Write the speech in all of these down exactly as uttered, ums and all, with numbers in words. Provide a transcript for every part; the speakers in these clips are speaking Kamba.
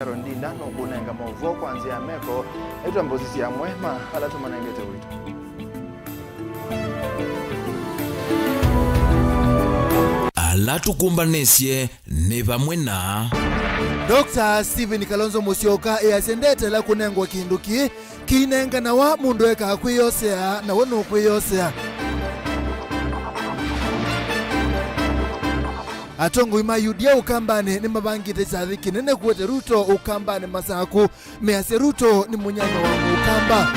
Aaron Ndinda nũkũnenga maũvoo kwa nzĩa ya meko, naitũ ambe ũsisye amwe ma ala tũmanengete wĩto. Ala tũkũmbanĩsye nĩ vamwe na Doctor Stephen Kalonzo Musyoka easya ndetela kũnengwa kĩndũ kĩ kĩinenganawa mũndũ ekaa kwĩyosea, na we nũkwĩyosea. Atongoi ma U D A Ũkambanĩ nĩmavangĩte kyathĩ kĩnene kũete Ruto Ũkambanĩ Masakũ, measya Ruto nĩ mũnyanya wa Mũkamba.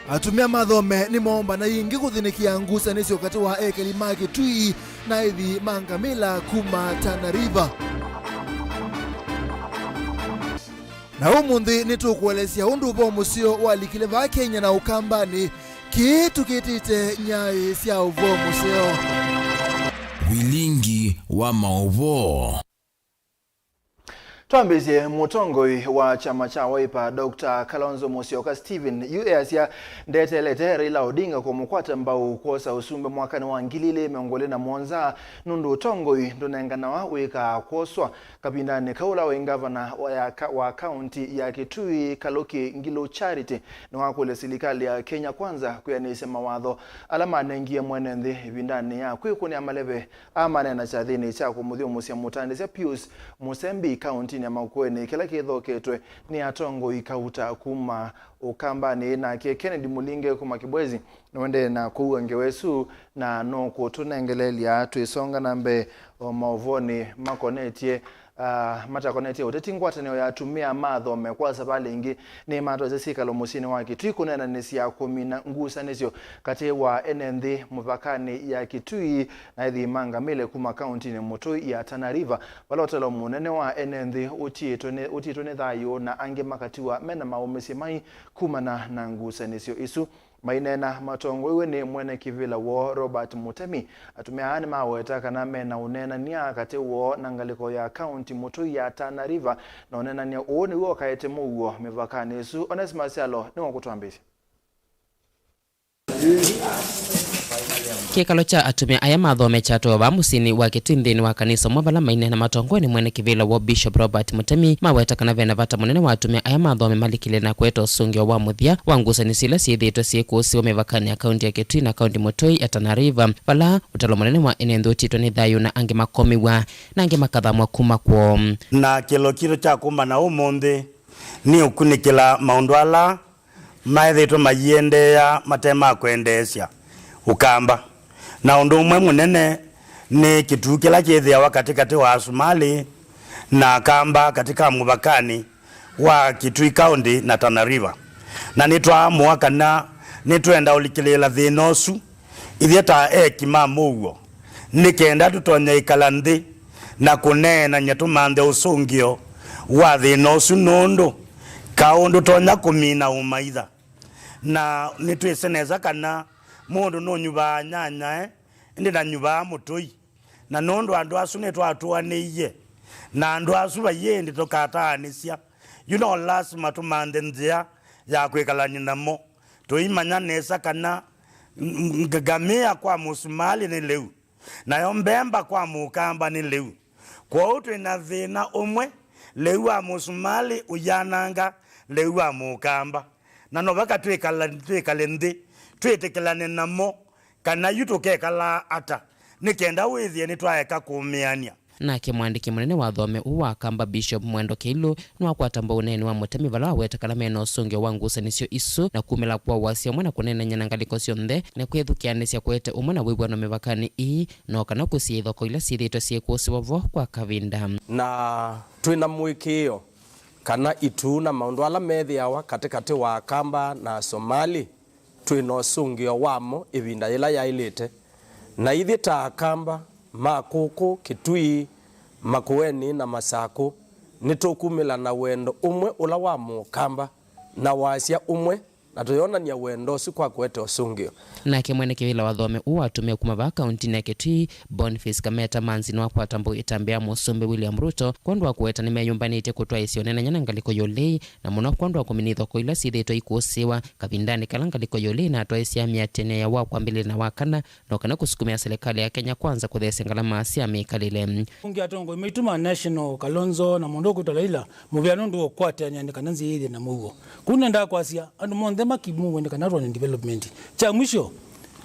Atumĩa ma Thome nĩmoombana yĩngĩ kũthĩnĩkĩa ngusanĩsyo katĩ wa ekali ma Kitui na aithi ma ngamĩla kuma Tana River. Na ũmũnthĩ nĩtũkũelesya ũndũ ũvoo mũseo walikile vaa Kenya na Ũkambanĩ, kĩĩ tũkĩtĩte nyaĩ sya ũvoo mũseo. Vilingi wa maũvoo. Twambĩĩsye, mũtongoi wa kyama kya Wiper, Doctor Kalonzo Musyoka Stephen, yu easya ndeteelete Raila Odinga kũmũkwata mbau kwosa ũsumbĩ mwakanĩ wa ngili ilĩ mĩongo ĩlĩ na mũonza, nũndũ ũtongoi ndũnenganawa wĩkaa kwoswa. Kavindanĩ kau, ũla waĩ ngavana wa, ya ka-, wa kaunti ya Kitui, Kaluki Ngilu Charity, nĩwakũlya silikalĩ ya Kenya Kwanza kwĩanĩsya mawatho ala manengie mwene nthĩ ĩvindanĩ ya kwĩkũnĩa maleve. Aa maneena kyathĩnĩ kya kũmũthyũmũsya mũtandĩsya Pius Mũsembi kauntinĩ ya Makueni, kĩla kĩthoketwe nĩ atongoi kauta kuma Ũkambanĩ. Nake Kennedy Mũlinge kuma Kibwezi nĩũendee na kũua ngewa ĩsu na nũkũtũnengeleelya twĩsonga na mbee o maũvoonĩ makonetye, ah, matakonetye ũteti. Ngwatanĩo ya atumĩa ma Thome kwa savalĩ ĩngĩ nĩmatwaisye syĩkalo mũsyĩnĩ wa Kitui kũneenanĩsya kũmina ngusanĩsyo katĩ wa ene nthĩ mũvakanĩ ya Kitui na aithi ma ngamĩle kuma kauntinĩ mũtũi ya Tana River, vala ũtalo mũnene wa ene nthĩ ũtiĩtwe nĩ, ũtiĩtwe nĩ thayũ na angĩ makatiwa mena maũmĩsye mai kumana na ngusanĩsyo isu. Maineena matongoew'e nĩ mwene kĩvĩla woo Robert Mũtemi, atumĩa aa nĩmaweta kana mena ũneenany'a katĩ woo na ngalĩko ya kaunti mũtũi ya Tana River, na ũneenany'a ũũ nĩw'o ũkaete mũuo mĩvakanĩ ĩsu. Onesmus Kyalo nĩwe ũkũtwambĩĩsya. Kĩkalo kya atumĩa aya ma Thome kyatwawa vaa mũsyĩnĩ wa Kitui nthĩnĩ wa kanisa ũmwe, vala maineena matongoew'e nĩ mwene kĩvĩla woo Bishop Robert Mũtemi, maweta kana vena vata mũnene wa atumĩa aya ma Thome malikile na kũete ũsũngĩo wa mũthya wa ngusanĩsyo ila syĩthĩĩtwe syĩkũsĩwa mĩvakanĩ ya kaunti ya Kitui na kaunti mũtũi ya Tana River, vala ũtalo mũnene wa ene nthĩ ũtiĩtwe nĩ thayũ na angĩ makomĩw'a na angĩ makathamw'a kuma kwoo. Na kĩlo kitũ kya kũmana ũmũnthĩ nĩ ũkunĩkĩla maũndũ ala maĩthĩtwe maiendeea mate ma kwendeesya Ũkamba. Na ũndũ ũmwe mũnene nĩ kĩtuu kĩla kĩthĩawa katĩkatĩ wa Asumali na Akamba katĩ ka mũvakanĩ wa Kitui County na Tana River. Na nĩtwaamũa kana nĩtwenda ũlikĩlĩĩla thĩna ũsu ithyĩ ta eki ma mũuo, nĩ kenda tũtonye ĩkala nthĩ na kũneenany'a tũmanthe ũsũngĩo wa thĩna ũsu, nũndũ kaũ ndũtonya kũmina ũmaitha. Na nĩtwĩsĩ nesa kana mũndũ nũnyuvaa nyanyae, ĩndĩ ndanyuvaa mũtũi. Na nũndũ andũ asu nĩtwatũanĩie na andũ asu, vaiĩ ĩndĩ tũkataanĩsya, yu no lasima tũmanthe nzĩa ya kwĩkalany'a namo. Tũimanya nesa kana ng-, ng-, ngamĩa kwa mũsumalĩ nĩ lĩu, nayo mbemba kwa mũkamba nĩ lĩu. Kwoou twĩ na thĩna ũmwe, lĩu wa mũsumalĩ ũyananga lĩu wa mũkamba. Na no vaka twĩkala-, twĩkale nthĩ, twĩtĩkĩlane namo, kana yu tũkekalaa ata, nĩ kenda wĩthĩe nĩtwaeka kũũmĩanĩa. Nake mwandĩki mũnene wa Thome ũũ wa Akamba, Bishop Mwendo Kĩilũ, nĩwakwata mbau ũneeni wa Mũtemi, vala waweta kana mena ũsũngĩo wa ngusanĩsyo isu, na kumĩla kwa wasya ũmwe na kũneenany'a na ngalĩko syonthe, na kwĩthukĩanĩsya kũete ũmwe na wĩw'ano mĩvakanĩ ii, no kana kũsiĩĩa ithoko ila syĩthĩĩtwe syĩkũsĩwa vo kwa kavinda. Na twĩ na mũĩkĩĩo kana ituu na maũndũ ala methĩawa katĩkatĩ wa Akamba na Asomali, twĩ na ũsũngĩo wamo ĩvinda yĩla yaĩlĩte. Na ithyĩ ta Akamba ma kũkũ Kitui, Makueni na Masakũ, nĩtũkumĩla na wendo ũmwe ũla wa Mũkamba na wasya ũmwe na tũyonany'a wendo ũsu kwa kũete ũsũngĩo. Nake mwene kĩvĩla wa athome ũũ wa atumĩa kuma vaa kauntinĩ ya Kitui, Boniface Kameta Manzi, nĩwakwata mbau ĩtambya ya Mũsumbĩ William Ruto kwondũ wa kũweta nĩmeyũmbanĩtye kũtwaĩĩsya ũneenany'a na ngalĩko ya ũlei, na mũno kwondũ wa kũmina ithokoo ila syĩthĩĩtwe ikũsĩĩwa kavindanĩ kala ngalĩko ya ũlei ĩnatwaĩĩsya myatĩanĩo ya wa kwambĩlĩlya na wa kana, no kana kũsukumĩa silikalĩ ya Kenya Kwanza kũtheesya ngalama sya mĩkalĩle. Ũngĩ atongoi maitũ ma National, Kalonzo na mũndũ ũkwĩtwa Raila, mũvea nũndũ wa ũkwatĩanĩa nĩ kana nzĩa yĩthĩe na mũuo. Kũu nendaa kwasya, andũ monthe makimumwe nĩ kana twone development. Kya mwisho,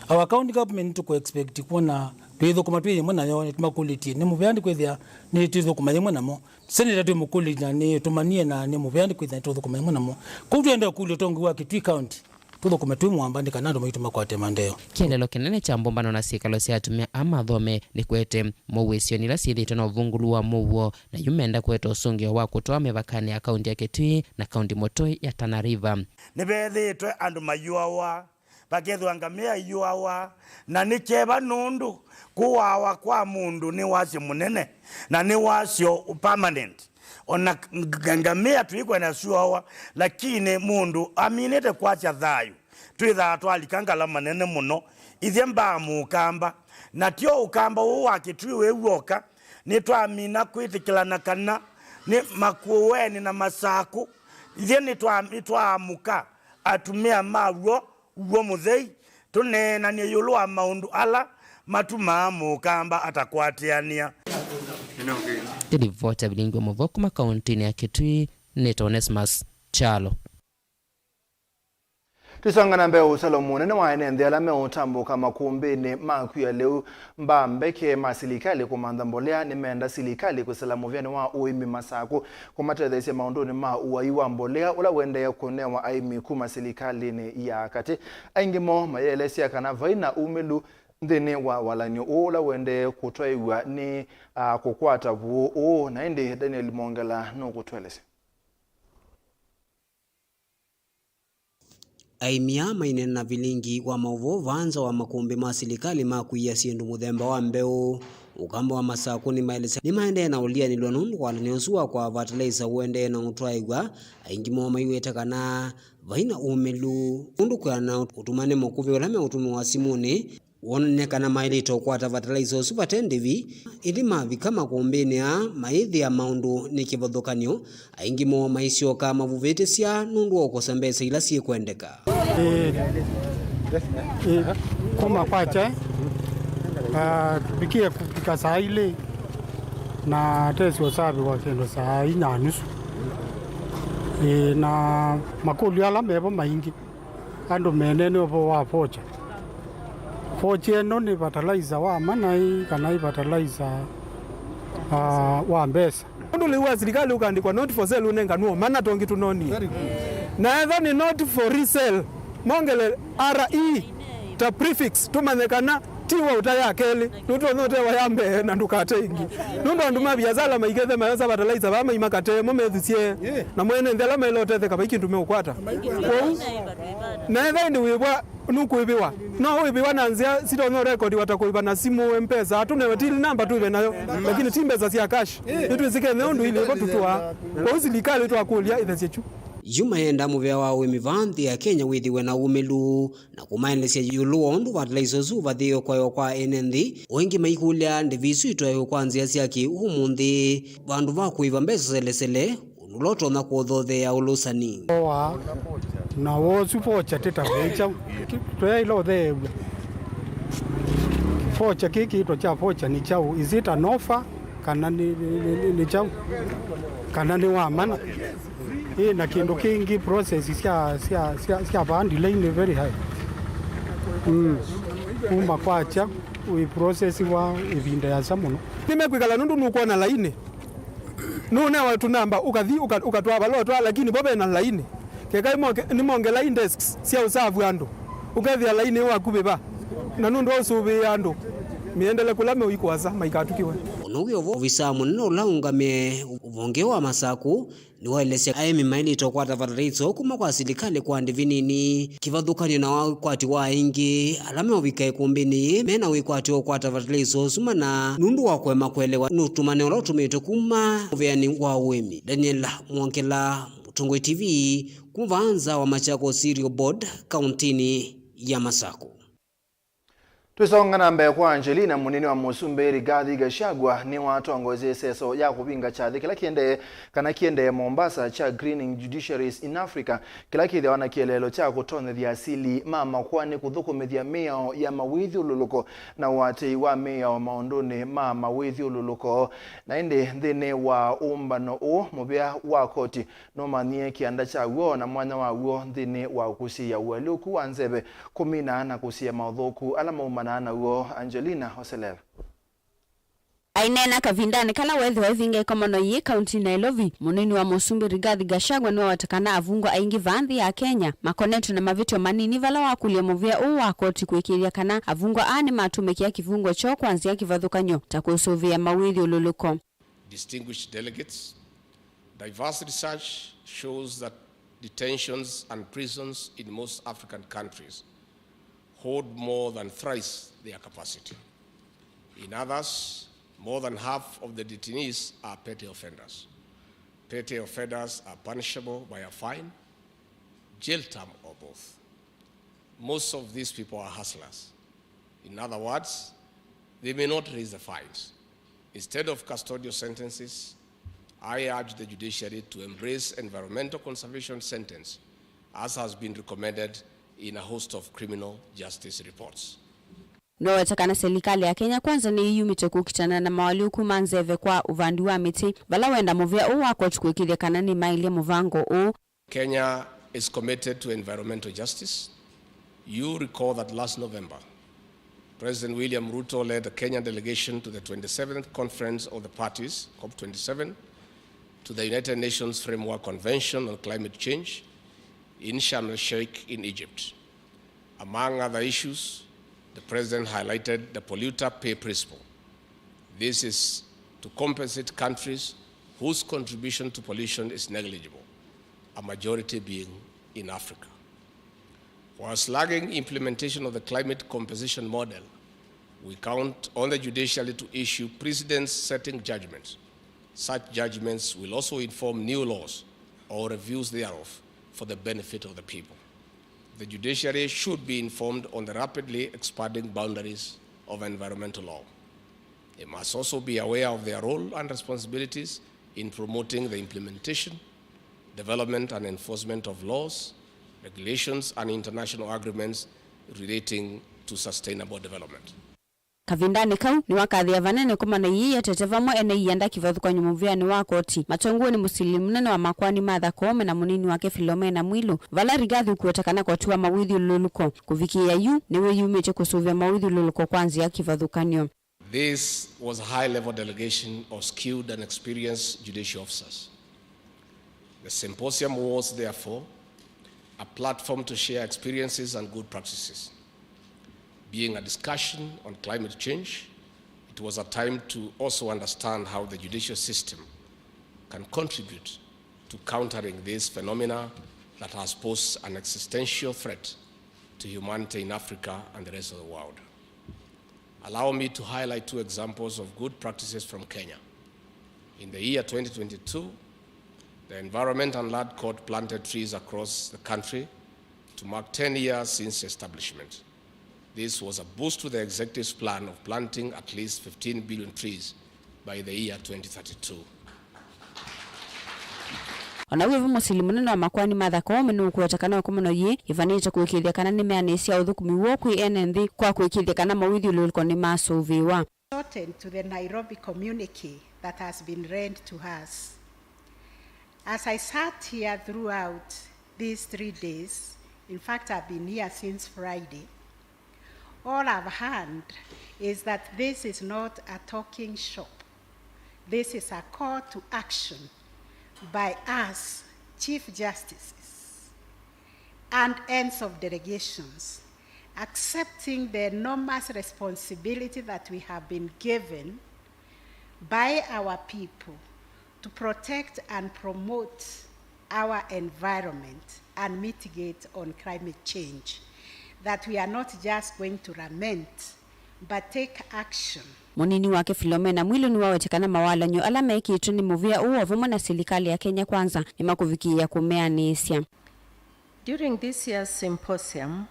our county government tũkũ expect kwona twĩthũkũma twĩ yĩmwe nayo, nĩtũmakũlĩtye nĩ mũvea nĩ kwĩthĩa nĩtwĩthũkũma yĩmwe namo. Seneta twĩmũkũlĩtye na nĩtũmanie na nĩ mũvea nĩ kwĩthĩa nĩtũthũkũma yĩmwe namo. Kũu twĩenda ũkũlya ũtongoi wa Kitui County, tũthũkũme twĩ mũamba nĩ kana andũ maitũ makwate maendeeo. Kĩeleelo kĩnene kya mbũmbano na syĩkalo sya atumĩa aa ma athome nĩkũete mũuĩsyo nĩ ila syĩthĩĩtwe na ũvungũlu wa mũuo, na yu menda kũete ũsũngĩo wa kũtwaa mĩvakanĩ ya kaunti ya Kitui na kaunti mũtũi ya Tana River. Nĩvethĩĩtwe andũ mayũawa, vakethĩwa ngamĩa iyũawa, na nĩ kyeva nũndũ kũawa kwa mũndũ nĩ wasyo mũnene, na nĩ wasyo permanent. O na ng-, ngamĩa tũikwenda syũawa, lakini mũndũ aminĩte kwasya thayũ, twĩthaa twalika ngalama nene mũno. Ithyĩ mbaa mũkamba, na tyo ũkamba ũũ wa Kitui wĩ w'oka, nĩtwamina kwĩtĩkĩlana kana nĩ Makueni na Masakũ. Ithyĩ nĩtwa-, nĩtwaamũka atumĩa ma w'o, w'o mũthei, tũneenany'e ĩũlũ wa maũndũ ala matumaa mũkamba atakwatĩanĩa. Nĩ livoti ya Vilingi wa Mũvoo kuma kauntinĩ ya Kitui, nĩtawa Onesmus Kyalo. Tũisonga na mbee, ũsalo mũnene wa ene nthĩ ala meũtambũka makũmbĩnĩ ma kwia lĩu mbaa mbeke ma silikalĩ kũmantha mbolea nĩmeenda silikalĩ kwĩsĩla mũvĩanĩ wa ũĩmi Masakũ kũmatetheesya maũndũnĩ ma ũai wa mbolea ũla ũendee kũnewa aĩmi kuma silikalĩnĩ ya katĩ. Aingĩ moo mayeelesya kana vai na umĩlu nthĩnĩ wa walany'o ũũ ũla ũendee kũtwaĩw'a nĩ, a, kũkwata vuũ ũũ. Na ĩndĩ Daniel Mwongela nũkũtũelesya. Aĩmi aa maineena na vilingi wa maũvoo vaa nza wa makũmbĩ ma silikalĩ ma kũia syĩndũ mũthemba wa mbeũ. Ũkamba wa Masakũ nĩmaelesya nĩmaendee na ũlianĩlwa nũndũ walany'o ũsu wa kwa fertilizer ũendee na ũtwaĩw'a, aingĩ moo maiweta kana vai na ũmĩlu. Ũndũ kwĩana ũtũmane mũkuvĩ ũla meũtũmĩwa simũnĩ, wonany'a kana maĩlĩte ũkwata fertilizer ũsu vate ndĩvi, ĩndĩ mavika makũmbĩnĩ aa, mayĩthĩa maũndũ nĩ kĩvathũkany'o, aingĩ moo maisyoka mavuvĩtĩsya nũndũ wa ũkosa mbesa ila syĩkwendeka. Ĩ, ĩ, kuma kwakya, ah, tupikie kufika saa ilĩ na tesi usavi wa kĩndũ saa inya na nusu. Ĩ, na makũlyo ala mevo maingĩ. Andũ menene ũvoo wa vocha. Vocha ĩno nĩ fertilizer wa manai kana ĩ fertilizer, ah, wa mbesa? Ũndũ lĩu wa silikalĩ ũkaandĩkwa not for sale, ũnenganwo mana tongi tũnonie. Very good. Na etha nĩ not for resale, mongele R E ta prefix, tũmanye kana ti wa ũta ya kelĩ. Nũtonya ũtewa ya mbee na ndũkate ĩngĩ. Nũndũ andũ ma viasala maikethe mayosa fertilizer vaa maimakatee mo methusye. Yeah. Na mwene nthĩ ala maĩle ũtetheka vai kĩndũ meũkwata. Kwoou, na etha ĩndĩ wĩvwa nũkũĩvĩwa, no ũĩvĩwa na nzĩa sitonya ũrekodiwa ta kũĩva na simũ, M-Pesa, atũnewe till number tũĩve nayo, lakini ti mbesa sya cash. Nĩtwĩsĩ Kenya ũndũ ilĩvo tũtũaa. Kwoou silikalĩ twakũlya ĩthesye kyu. Yu mayenda mũvea wa ũĩmi vaa nthĩ ya Kenya wĩthĩwe na ũmĩlu na kũmaelesya ĩũlũ wa ũndũ fertilizer ũsu ũvathĩĩwe kwaĩwa kwa ene nthĩ, o ĩngĩ maikũlya ndĩvi isu itwaĩwe kwa nzĩa sya kĩ-ũmũnthĩ vandũ va kũĩva mbesa selesele, ũndũ ũla ũtonya kũthotheea ũlũsani. Oa, na wosu vocha tĩtavĩkya, tũyaĩla ũtheew'a. Vocha kĩĩ kĩĩtwa kya vocha nĩ kyaũ? Is it an offer? Kana nĩ, nĩ, nĩ, nĩ, nĩ kyaũ? Kana nĩ wa mana? Ĩ, na kĩndũ kĩngĩ, process sya, sya, sya, sya vaa delay nĩ very high. Mm. Kuma kwakya, wĩ process wa ĩvinda yasa mũno. Nĩmekwĩkala nũndũ nũkwona lainĩ. Nũnewa tũnamba, ũkathi, ũka-, ũkatwaa vala ũtwaa, lakini vo vena lainĩ. Keka imoke-, nĩmongela indesks sya ũsavu andũ. Ũkethĩa lainĩ wakuvĩ va. Na nũndũ wa ũsũvĩĩa andũ, mĩendele kũla meũikũasa maikatukiwe. Ũnũw'e ũvo ovisaa mũnene ũla ũngamĩe ũvonge wa Masakũ nĩwaelesya aĩmi maĩlĩte ũkwata fertilizer kuma kwa silikalĩ kwa ndĩvi nini, kĩvathũkany'o na ũkwati wa aingĩ ala meũvika ĩkũmbĩnĩ yĩĩ mena wĩkwatyo wa ũkwata fertilizer ũsu mana nũndũ wa kũema kũelewa nĩ ũtũmane ũla ũtũmĩtwe kuma mũvĩanĩ wa ũĩmi. Daniel Mwongela, Tongoi T V, kuma vaa nza wa Machakos Cereal Board, kauntinĩ ya Masakũ. Twĩsonga na mbee kwa Angelina, mũnini wa mũsumbĩ Rigathi Gachagua nĩwatongoesye ĩseso ya kũvinga kyathĩ kĩla kĩendee kana kĩendee Mombasa kya Greening Judiciaries in Africa, kĩla kĩthĩawa na kĩeleelo kya kũtonyethya asili ma makoani kũthũkũmĩthya mĩao ya mawĩthyũlũlũko na ũatĩĩi wa mĩao maũndũnĩ ma mawĩthyũlũlũko. Na ĩndĩ nthĩnĩ wa ũmbano ũũ, mũvĩa wa koti nũmanyie kĩanda kya w'o na mwanya wa w'o nthĩnĩ wa kũsiĩĩa ũalyũku wa nzeve, kũmina na kũsiĩĩa maũthũku ala maumanaa na w'o. Angelina Oselela. Aineena kavindanĩ kala weethĩwa ũivinga ĩkomano yĩĩ kauntinĩ Nairobi, mũnini wa mũsumbĩ Rigathi Gachagua nĩwaweta kana avungwa aingĩ vaa nthĩ ya Kenya makonetwe na mavĩtyo manini vala wakũlya mũvĩa ũũ wa koti kũĩkĩĩthya kana avungwa aa nĩmatũmĩkĩa kĩvungo kyoo kwa nzĩa kĩvathũkany'o ta kũsũvĩa mawĩthyũlũlũko. Distinguished delegates, diverse research shows that detentions and prisons in most African countries hold more than thrice their capacity. In others, more than half of the detainees are petty offenders. Petty offenders are punishable by a fine, jail term, or both. Most of these people are hustlers. In other words, they may not raise the fines. Instead of custodial sentences, I urge the judiciary to embrace environmental conservation sentence, as has been recommended in a host of criminal justice reports. Nowete kana silikalĩ ya Kenya Kwanza nĩyĩyumĩte kũkitana na mawalyũku ma nzeve kwa ũvandi wa mĩtĩ, vala wenda mũvĩa ũũ wa koti kũĩkĩĩthya kana nĩmaĩlye mũvango ũũ. Kenya is committed to environmental justice. You recall that last November, President William Ruto led the Kenyan delegation to the twenty-seventh Conference of the Parties, COP twenty-seven, to the United Nations Framework Convention on Climate Change in Sharm el Sheikh in Egypt. Among other issues, the President highlighted the polluter pay principle. This is to compensate countries whose contribution to pollution is negligible, a majority being in Africa. Whilst lagging implementation of the climate compensation model, we count on the judiciary to issue precedence-setting judgments. Such judgments will also inform new laws or reviews thereof for the benefit of the people. The judiciary should be informed on the rapidly expanding boundaries of environmental law. They must also be aware of their role and responsibilities in promoting the implementation, development and enforcement of laws, regulations and international agreements relating to sustainable development. Kavindanĩ kau, nĩwakathĩa vanene ĩkomano yĩĩ yetete vamwe ene ianda kĩvathũkany'o mũvĩanĩ wa koti, matongoew'e nĩ mũsili mũnene wa makoani Martha Koome na mũnini wake Philomena Mwilu, vala Rigathi ũkũweta kana koti wa mawĩthyũlũlũko kũvikĩĩa yu nĩwĩyumĩtye kũsũvĩa mawĩthyũlũlũko kwa nzĩa kĩvathũkany'o. This was a high-level delegation of skilled and experienced judicial officers. The symposium was, therefore, a platform to share experiences and good practices. Being a discussion on climate change, it was a time to also understand how the judicial system can contribute to countering these phenomena that has posed an existential threat to humanity in Africa and the rest of the world. Allow me to highlight two examples of good practices from Kenya. In the year twenty twenty-two, the Environment and Land Court planted trees across the country to mark ten years since establishment. This was a boost to the executive's plan of planting at least fifteen billion trees by the year twenty thirty-two. O na wĩvo, mũsili mũnene wa makoani Martha Koome nũkũweta kana ĩkomano yĩĩ yĩvanĩte kũĩkĩĩthya kana nĩmeanĩsya ũthũkũmi woo kwĩ ene nthĩ kwa kũĩkĩĩthya kana mawĩthyũlũlũko nĩmasũvĩwa. Important to the Nairobi communique that has been read to us. As I sat here throughout these three days, in fact, I've been here since Friday, all I've heard is that this is not a talking shop. This is a call to action by us, Chief Justices and ends of delegations, accepting the enormous responsibility that we have been given by our people to protect and promote our environment and mitigate on climate change, that we are not just going to lament but take action. Mũnini wake Philomena Mwilu nĩwawete kana mawalany'o ala mekĩtwe nĩ mũvĩa ũũ o vamwe na silikalĩ ya Kenya Kwanza nĩmakũvikĩĩa kũmeanĩĩsya. During this year's symposium,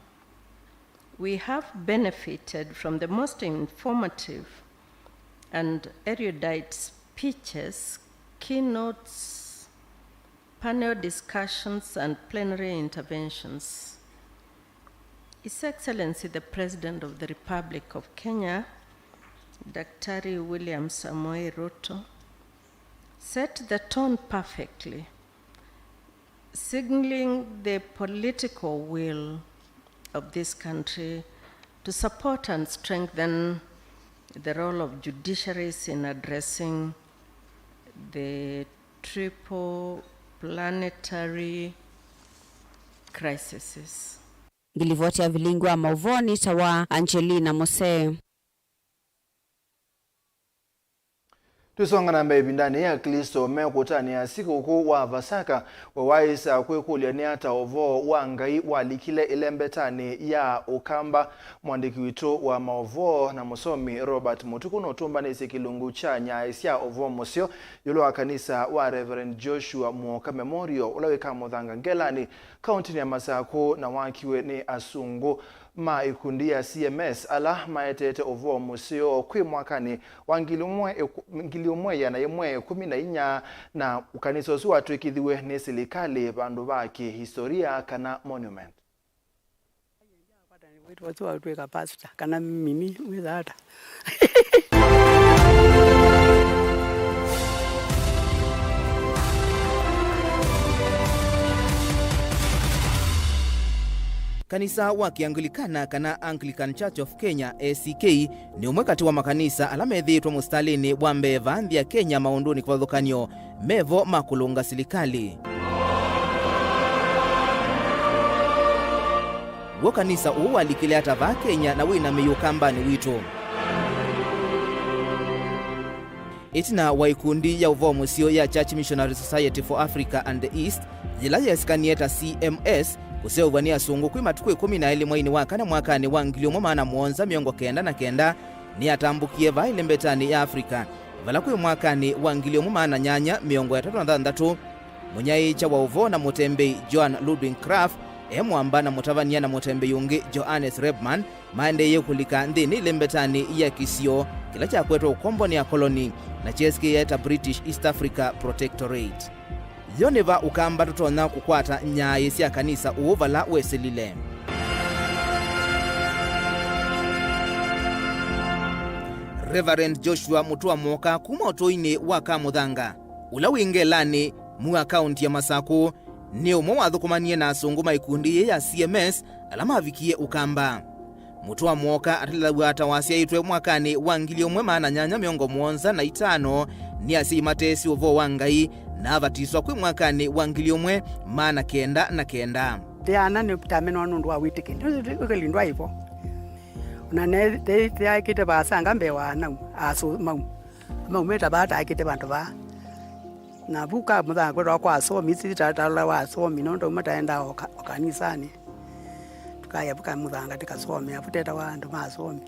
we have benefited from the most informative and erudite speeches, keynotes, panel discussions, and plenary interventions. His Excellency the President of the Republic of Kenya, Daktari William Samoei Ruto, set the tone perfectly, signaling the political will of this country to support and strengthen the role of judiciaries in addressing the triple planetary crises. Ngilivoti ya vilingi wa mauvoo nĩ ta wa Angelina Musee. Tũisonga na mbee ĩvindanĩ ya Aklĩsto mekũtanĩa sikũkũ wa Vasaka, we waĩsa kwĩkũlya nĩ ata ũvoo wa Ngai walikile ĩlembetanĩ ya Ũkamba. Mũandĩki witũ wa maũvoo na mũsomi Robert Mũtuku nũtũmbanĩsye kĩlungu kya nyaĩ sya ũvoo mũseo ĩũlũ wa kanisa wa Reverend Joshua Muoka Memorial, ũla wĩ Kamũthanga Ngelanĩ, kaũntĩnĩ ya Masakũ, na wakiwe nĩ asũngũ ma ikundi ya C M S ala maetete ũvoo mũseo kwĩ mwakanĩ wa ngili ũmwe ĩkũ-, ngili ũmwe ĩana ĩmwe ĩkũmi na inya, na kanisa ũsu watw'ĩkĩthiw'e nĩ silikalĩ vandũ va kĩhistoria kana monument. Wĩtwa ũsu watw'ĩka pastor kana mini wĩtha ata? Kanisa wa Kĩangilikana kana Anglican Church of Kenya, A C K, nĩ ũmwe katĩ wa makanisa ala methĩĩtwe mũsitalĩnĩ wa mbee vaa nthĩ ya Kenya maũndũnĩ kĩvathũkany'o mevo ma kũlũnga silikalĩ. W'o kanisa ũũ walikile ata vaa Kenya na wĩna mĩi Ũkambanĩ witũ? Ĩtina wa ikundi ya ũvoo mũseo ya Church Missionary Society for Africa and the East, yĩla yeesikanie ta C M S, kũseũvw'a nĩ asũngũ kwĩ matukũ ĩkũmi na elĩ mweinĩ wa kana mwakanĩ wa ngili ũmwe maana mũonza mĩongo kenda na kenda, nĩyatambũkie vaa ĩlembetanĩ ya Africa, vala kwĩ mwakanĩ wa ngili ũmwe maana nyanya mĩongo ĩtatũ na thanthatũ, mũnyaĩĩkya wa ũvoo na mũtembei Johann Ludwig Kraft e mwamba na mũtavany'a na mũtembei ũngĩ Johannes Rebmann maendeeie kũlika nthĩnĩ ĩlembetanĩ ya kĩsio kĩla kyakwetwe ũkombo nĩ akoloni na kyeesĩkĩĩe ta British East Africa Protectorate. Yo nĩ va Ũkamba tũtonya kũkwata nyaĩ sya kanisa ũũ vala wesĩlile? Reverend Joshua Mũtũa Mwoka kuma ũtũinĩ wa Kamũthanga, ũla wĩ Ngelanĩ, Mua, kaũnti ya Masakũ, nĩ ũmwe wathũkũmanie na asũngũ ma ikundi yĩĩ ya C M S ala mavikie Ũkamba. Mũtũa Mwoka atalĩlaw'a ta wasyaĩtwe mwakanĩ wa ngili ũmwe maana nyanya mĩongo mũonza na itano nĩ asyai mateesĩ ũvoo wa Ngai, na avatiswa kwĩ mwakanĩ wa ngili ũmwe maana kenda na kenda. Ndiana nĩtamenwa nũndũ wa wĩtĩkĩli. Wĩtĩkĩli ndwaĩ vo. Na nĩtaĩkĩte vaasanga mbee wa anau, asũ mau. Maumĩte vaa taĩkĩte vandũ vaa. Na vu Kamũthanga kwĩtawa kwa asomi, isi tatola wa asomi, nũndũ auma taendaa o ka-, o kanisanĩ. Tũkaĩa vu Kamũthanga tũkasomea, vu tetawa andũ ma asomi.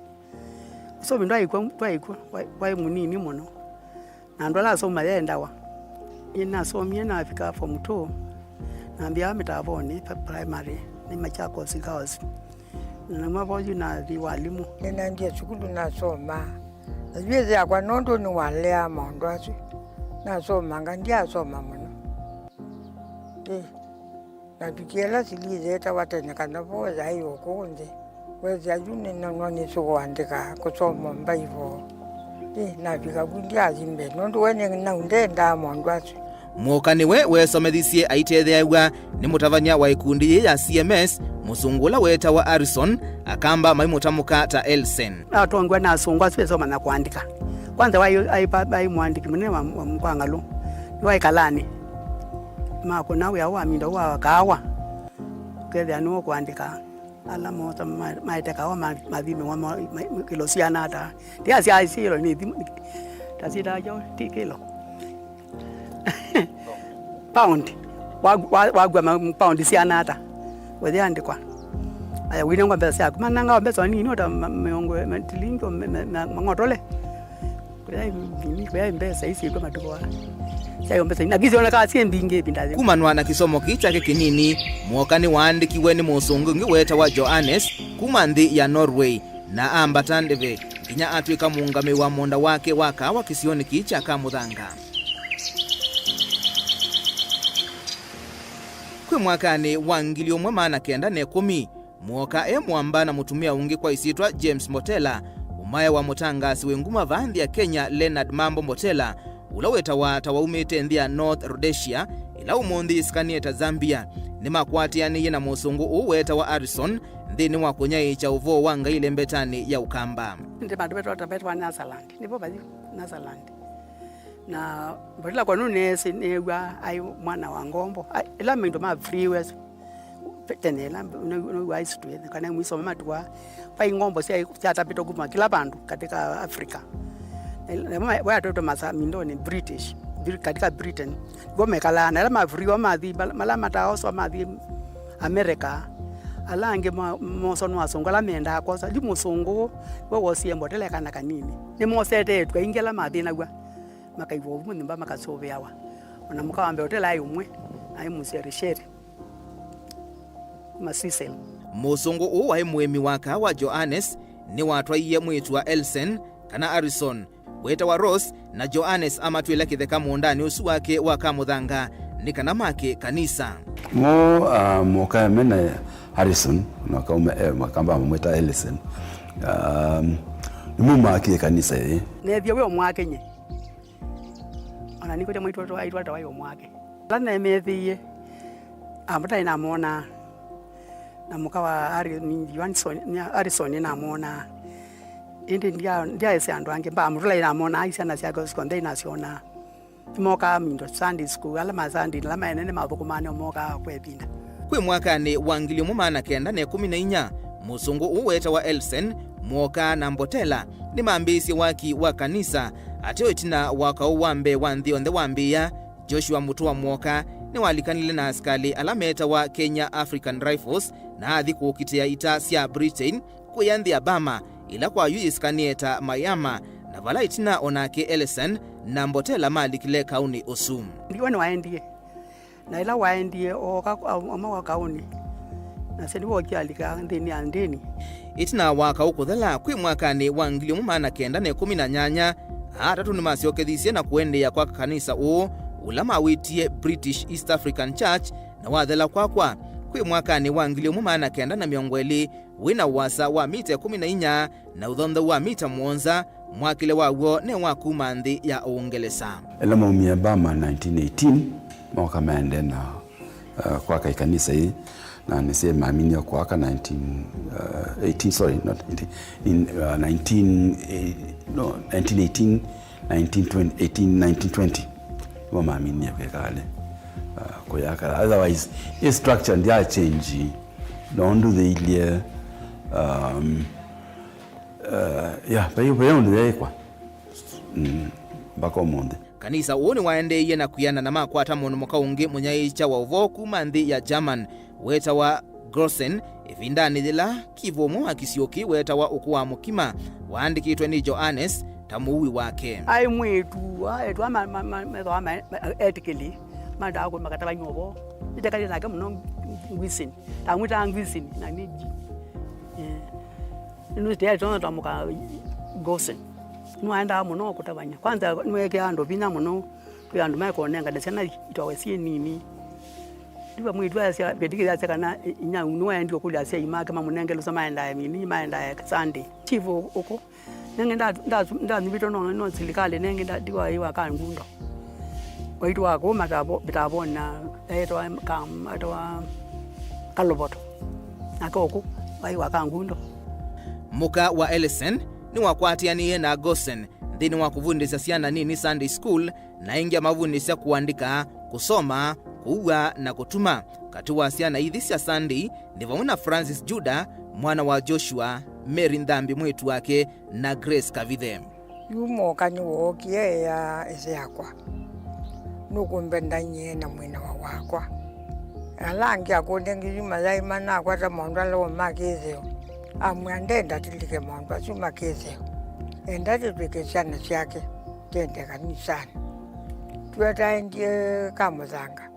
Ũsomi ndwaĩ kw'o, ndwaĩ kw'o, waĩ, waĩ mũnini mũno. Na andũ ala asomi mayendawa. Nyie nasomie nafika form two, nambĩa mĩtavonĩ, pa-, primary, nĩ Machakos Girls. Na nauma vo yu nathi walimũ. Nĩnaendie sukulu nasoma. Na yu ĩthe yakwa nũndũ nĩwaleaa maũndũ asu, nasomanga, ndyasoma mũno. Ĩ, natukie ĩla silii yeetawa tene kana vo yaĩ o kũũ nthĩ. Wethĩa yu nĩnonwa nĩsũkũandĩka kũsoma Mbaivo. Ĩ, navika vu ndyathi mbee, nũndũ we nĩ nau ndendaa maũndũ asu. Mwoka nĩwe weesomethisye aitetheew'a nĩ mũtavany'a wa ĩkundi yĩĩ ya C M S, mũsũngũ ũla weetawa Harrison, Akamba maimũtamũka ta Elsen. Natongiwa na asũngũ asu ĩsoma na kũandĩka. Kwanza waĩ, aĩ pa-, aĩ mũandĩki mũnene wa, wa, kwa Ng'alũ. Nĩwaĩ Kalani. Makũna wĩa wa minda wa kaawa. Kethĩa nĩwe kũandĩka. Ala mosa ma-, maete kawa ma-, mathimĩwa ma-, ma-, kĩlo siana ata. Ndia sya silo nĩ thimũ, ta sita jo, ti kĩlo. Pound. Wa-, wa-, wagua ma-, pound siana ata. Wethiandĩkwa. Aya, wĩnengwa mbesa syaku, manangawa mbesa nini, ota ma-, mĩongo, ma-, tilingi, ma-, ma-, ma-, mang'otole. Kũya mbini, kũya mbesa isi kwa matuko wa. Syayo mbesa, na kisi ona kasi mbingi ĩvinda yĩu. Kumanwa na kĩsomo kĩĩ kyake kĩnini, Muoka nĩwaandĩkiwe nĩ mũsũngũ ũngĩ weetawa Johannes kuma nthĩ ya Norway, na ambata ndeve nginya atw'ĩka mũũngamĩi wa mũũnda wake wa kaawa kĩsionĩ kĩĩ kya Kamũthanga. Kwĩ mwakanĩ wa ngili ũmwe maana kenda na ĩkũmi, Muoka e mũamba na mũtumĩa ũngĩ kwa ĩsyĩtwa James Mbotela, ũmae wa mũtangaasi wĩ nguma vaa nthĩ ya Kenya, Leonard Mambo Mbotela, ũla wĩtawa ta waumĩte nthĩ ya North Rhodesia, ĩla ũmũnthĩ yĩsikanĩe ta Zambia. Nĩmakwatĩanĩie na mũsũngũ ũũ weetawa Harrison nthĩnĩ wa kũnyaĩĩkya ũvoo wa Ngai ĩlembetanĩ ya Ũkamba. Nĩ vandũ vetwa, vetwa Nyasaland. Nĩvo vathi Nyasaland. Na Mbotela kwa nũneesĩ, neew'a aĩ mwana wa ngombo. Ai, ĩla maũndũ ma freeways, tene ĩla, nĩw'a history, kana mwisoma matuwa, vai ngombo sya, syatapĩtwe kuma kĩla vandũ katika Africa. Na ĩla, na ĩla, wayatwetwe masa mindoni British, Bri-, katika Britain. Nĩvo mekalaa, na ĩla ma freeways mathi, mala, mala mataoswa mathi America, ala angĩ ma-, moswa nĩ asũngũ, ala mendaa kwosa. Yu mũsũngũ we wosie Mbotela kana kanini. Nĩmosetetwe aingĩ ala mathĩnaw'a. Makaĩvwa ũvu nyũmba makasũvĩawa. Ona mũka wa mbee ũtela aĩ ũmwe, aĩ mũsyarishere. Kuma Switzerland. Mũsũngũ ũũ waĩ mũĩmi wa kaawa Johannes nĩwatwaie mwĩĩtu wa Elsen, kana Harrison, wĩtawa Rose, na Johannes amatw'ĩla kĩtheka mũũndanĩ ũsu wake wa Kamũthanga nĩ kana make kanisa. Mo, ah, Muoka me na Harrison, na kaume, eh, makamba mamwĩta Elsen. Um, nĩmũmakie kanisa ĩĩ. Neethie wĩ ũmwakenye. Ona nĩkwĩte mwaitũ aitwatawa yo mwake. Ala neemethĩie, ambata nĩnamonaa. Na mũka wa Harri-, ni Johnson, ni Harrison nĩnamonaa. Ĩndĩ ndya-, ndyaĩsĩ andũ angĩ. Mbaa mũtũla nĩnamonaa, syana syake syonthe nĩnasyonaa. Nĩmokaa mindo Sunday school, ala ma Sunday, ala maenene mathũkũmaa nĩo mokaa kwa ĩvinda. Kwĩ mwakanĩ wa ngili ũmwe maana kenda na ĩkũmi na inya, mũsũngũ ũũ weetawa Elsen, Muoka na Mbotela nĩmambĩĩisye waki wa kanisa. Ateo ĩtina wa kaũ wa mbee wa nthĩ yonthe wambĩĩa, Joshua Mutua Muoka nĩwalikanile na asikalĩ ala meetawa Kenya African Rifles na athi kũkitĩa ita sya Britain kũya nthĩ ya Burma, ĩla kwa yu yĩsikanĩe ta Myanmar, na vala ĩtina o nake Elsen na Mbotela malikile kaũnĩ ũsu. Ndiwa nĩwaendie. Na ĩla waendie ooka amwe wa kaũnĩ, nasyo nĩwookie alika nthĩnĩ ya ndĩni. Ĩtina wa kaũ kũthela, kwĩ mwakanĩ wa ngili ũmwe maana kenda na ĩkũmi na nyanya, aa atatũ nĩmasyokethisye na kũendeea kwaka kanisa ũũ, ũla mawĩtie British East African Church, na wathela kwakwa. Kwĩ mwakanĩ wa ngili ũmwe maana kenda na mĩongo ĩlĩ, wĩ na ũasa wa mita ĩkũmi na inya na ũthonthau wa mita mũonza, mwakĩle waw'o nĩ wa kuma nthĩ ya Ũngelesa. Ĩla maumie Burma nineteen eighteen, mooka maendee na, uh, kwaka ĩkanisa ĩĩ, na nĩsĩ maminie kwaka nineteen, uh, eighteen, sorry, not eighteen, in, uh, nineteen, eh, no, nineteen eighteen, nineteen twenty, eighteen, nineteen twenty, nĩmo maminie kwĩka ale, uh, kũyaka. Otherwise, ĩ structure ndya change, no ndũthĩilyĩ, um, uh, yeah, vai, vai ũndũ yaĩkwa, mm, mpaka ũmũnthĩ. Kanisa ũũ nĩwaendeeie na kwĩana na makwata mũndũ mũka ũngĩ mũnyaĩĩkya wa ũvoo kuma nthĩ ya German wetawa Gossen, ĩvindanĩ yĩla kivu ũmwe wa kĩsio kĩĩ wetawa Ũkũ wa Mũkima waandĩkĩtwe nĩ Johannes ta mũui wake. Aĩ mwĩĩtu, aetwa ma-, ma-, ma-, methwa ma-, ma-, etĩkĩli, mandaa kũmaka ta vanyuo vo. Nĩtekalile nake mũno ngwisini. Tamwĩtaa ngwisini, na nĩ ji. Eh. Nĩnũsĩtĩa ĩtonya twamũka Gossen. Nĩwaendaa mũno kũtavany'a. Kwanza, nĩweekĩaa andũ vinya mũno. Kwĩ andũ mekonengane syana itawe syĩ nini. Ndiwa mwĩĩtu asya, Petiki asya kana inyau nĩwaendie kũlya asyai make mamũnenge lũsa maendae mini, maendae Sunday. Chief Ũkũ, nenge nda-, nda-, ndanyuvĩtwe no, no silikalĩ, nenge nda-, ndiwa ĩwa ka ngundo. Waitũ wa kũu matavo-, mitavoni na etawa Kam-, etawa Kaloboto. Nake Ũkũ, waĩ wa ka ngundo. Mũka wa Ellison nĩwakwatĩanĩie na Gossen nthĩnĩ wa kũvundĩsya syana nini Sunday school, na ĩngĩ amavundĩsya kũandĩka, kũsoma, kũua, na kũtuma. Katĩ wa syana ithi sya Sunday nĩ vamwe na Francis Juda, mwana wa Joshua, Mary Nthambi mwĩĩtu wake, na Grace Kavithe. Yu Mũka nĩwookie eea ĩse yakwa, "Nũkũmbendany'e na mwĩnawa wakwa?" Ala angĩ akũlya ngĩthi mayaĩ manakwata maũndũ ala o ma kĩtheo. Amwĩa ndenda tũlike maũndũ asu ma kĩtheo. Enda tũtw'ĩke syana syake, tũende kanisanĩ. Twetaendie Kamũthanga.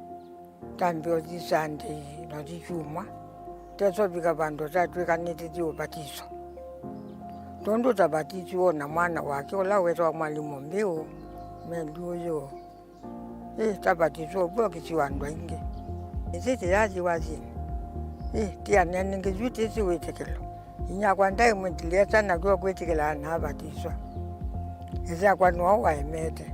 Tambĩa ũthi Sunday na ũthi Kyumwa, tesa ũvika vandũ tatwĩkanĩte thi ũvatiso. Nũndũ ũtavatisiwe na mwana wake ũla wetawa Mwalimũ Mbĩũ, Meli ũyũ, ĩ, tavatiswe ũvw'o kĩsiwa andũ aingĩ. Ĩsĩ tĩyathi wathini. Ĩ, tianene ngĩthyũ tĩsĩ wĩtĩkĩlo. Inyakwa ndaĩ mwĩtĩlĩasa na tw'o kwĩtĩkĩlaa na avatiswa. Ĩthe akwa nĩwe waemete.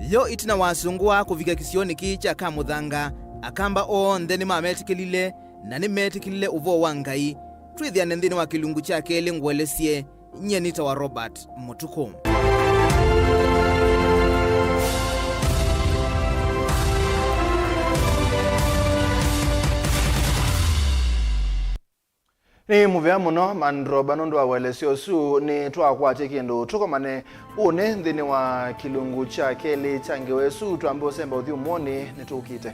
Yo ĩtina wa asũngũ aa kũvika kĩsionĩ kĩĩ kya Kamũthanga, Akamba onthe nĩmametĩkĩlile na nĩmetĩkĩlile ũvoo wa Ngai. Twĩthĩane nthĩnĩ wa kĩlungu kya kelĩ ngũelesye. Nyie nĩtawa Robert Mũtukũ. Nĩ mũvea mũno, Mandroba, nũndũ wa ũelesyo ũsu. Nĩtwakwatya kĩndũ tũkomane ũnĩ nthĩnĩ wa kĩlungu kya kelĩ kya ngewa ĩsu. Twambe ũsemba ũthyũmũonĩ, nĩtũkĩte.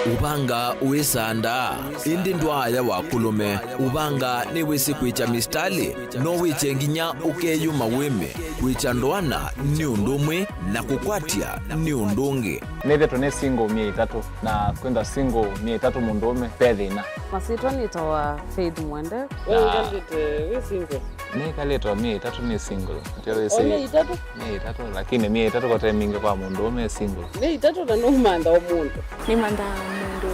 Ũvanga wĩsandaa, ĩndĩ ndwaaya wa kũlũme. Ũvanga nĩwĩsĩ kwĩkya mistalĩ, no wĩkye nginya ũkeyũma wĩmĩ. Kwĩkya ndoana nĩ ũndũ ũmwe, na kũkwatya nĩ ũndũ ũngĩ. Nĩthĩtwe nĩ single myei ĩtatũ, na kwĩntha single myei ĩtatũ mũndũũme, ve thĩna. Masyĩtwa nĩtawa Faith Mwende. We wĩkalĩte wĩ single? Nĩkalĩte o myei ĩtatũ nĩ single. Atĩ wĩsĩ o myei ĩtatũ? Myei ĩtatũ, lakini myei ĩtatũ kote mingĩ kwa mũndũũme e single. Myei ĩtatũ na nũmantha o mũndũ? Nĩmanthaa mũndũ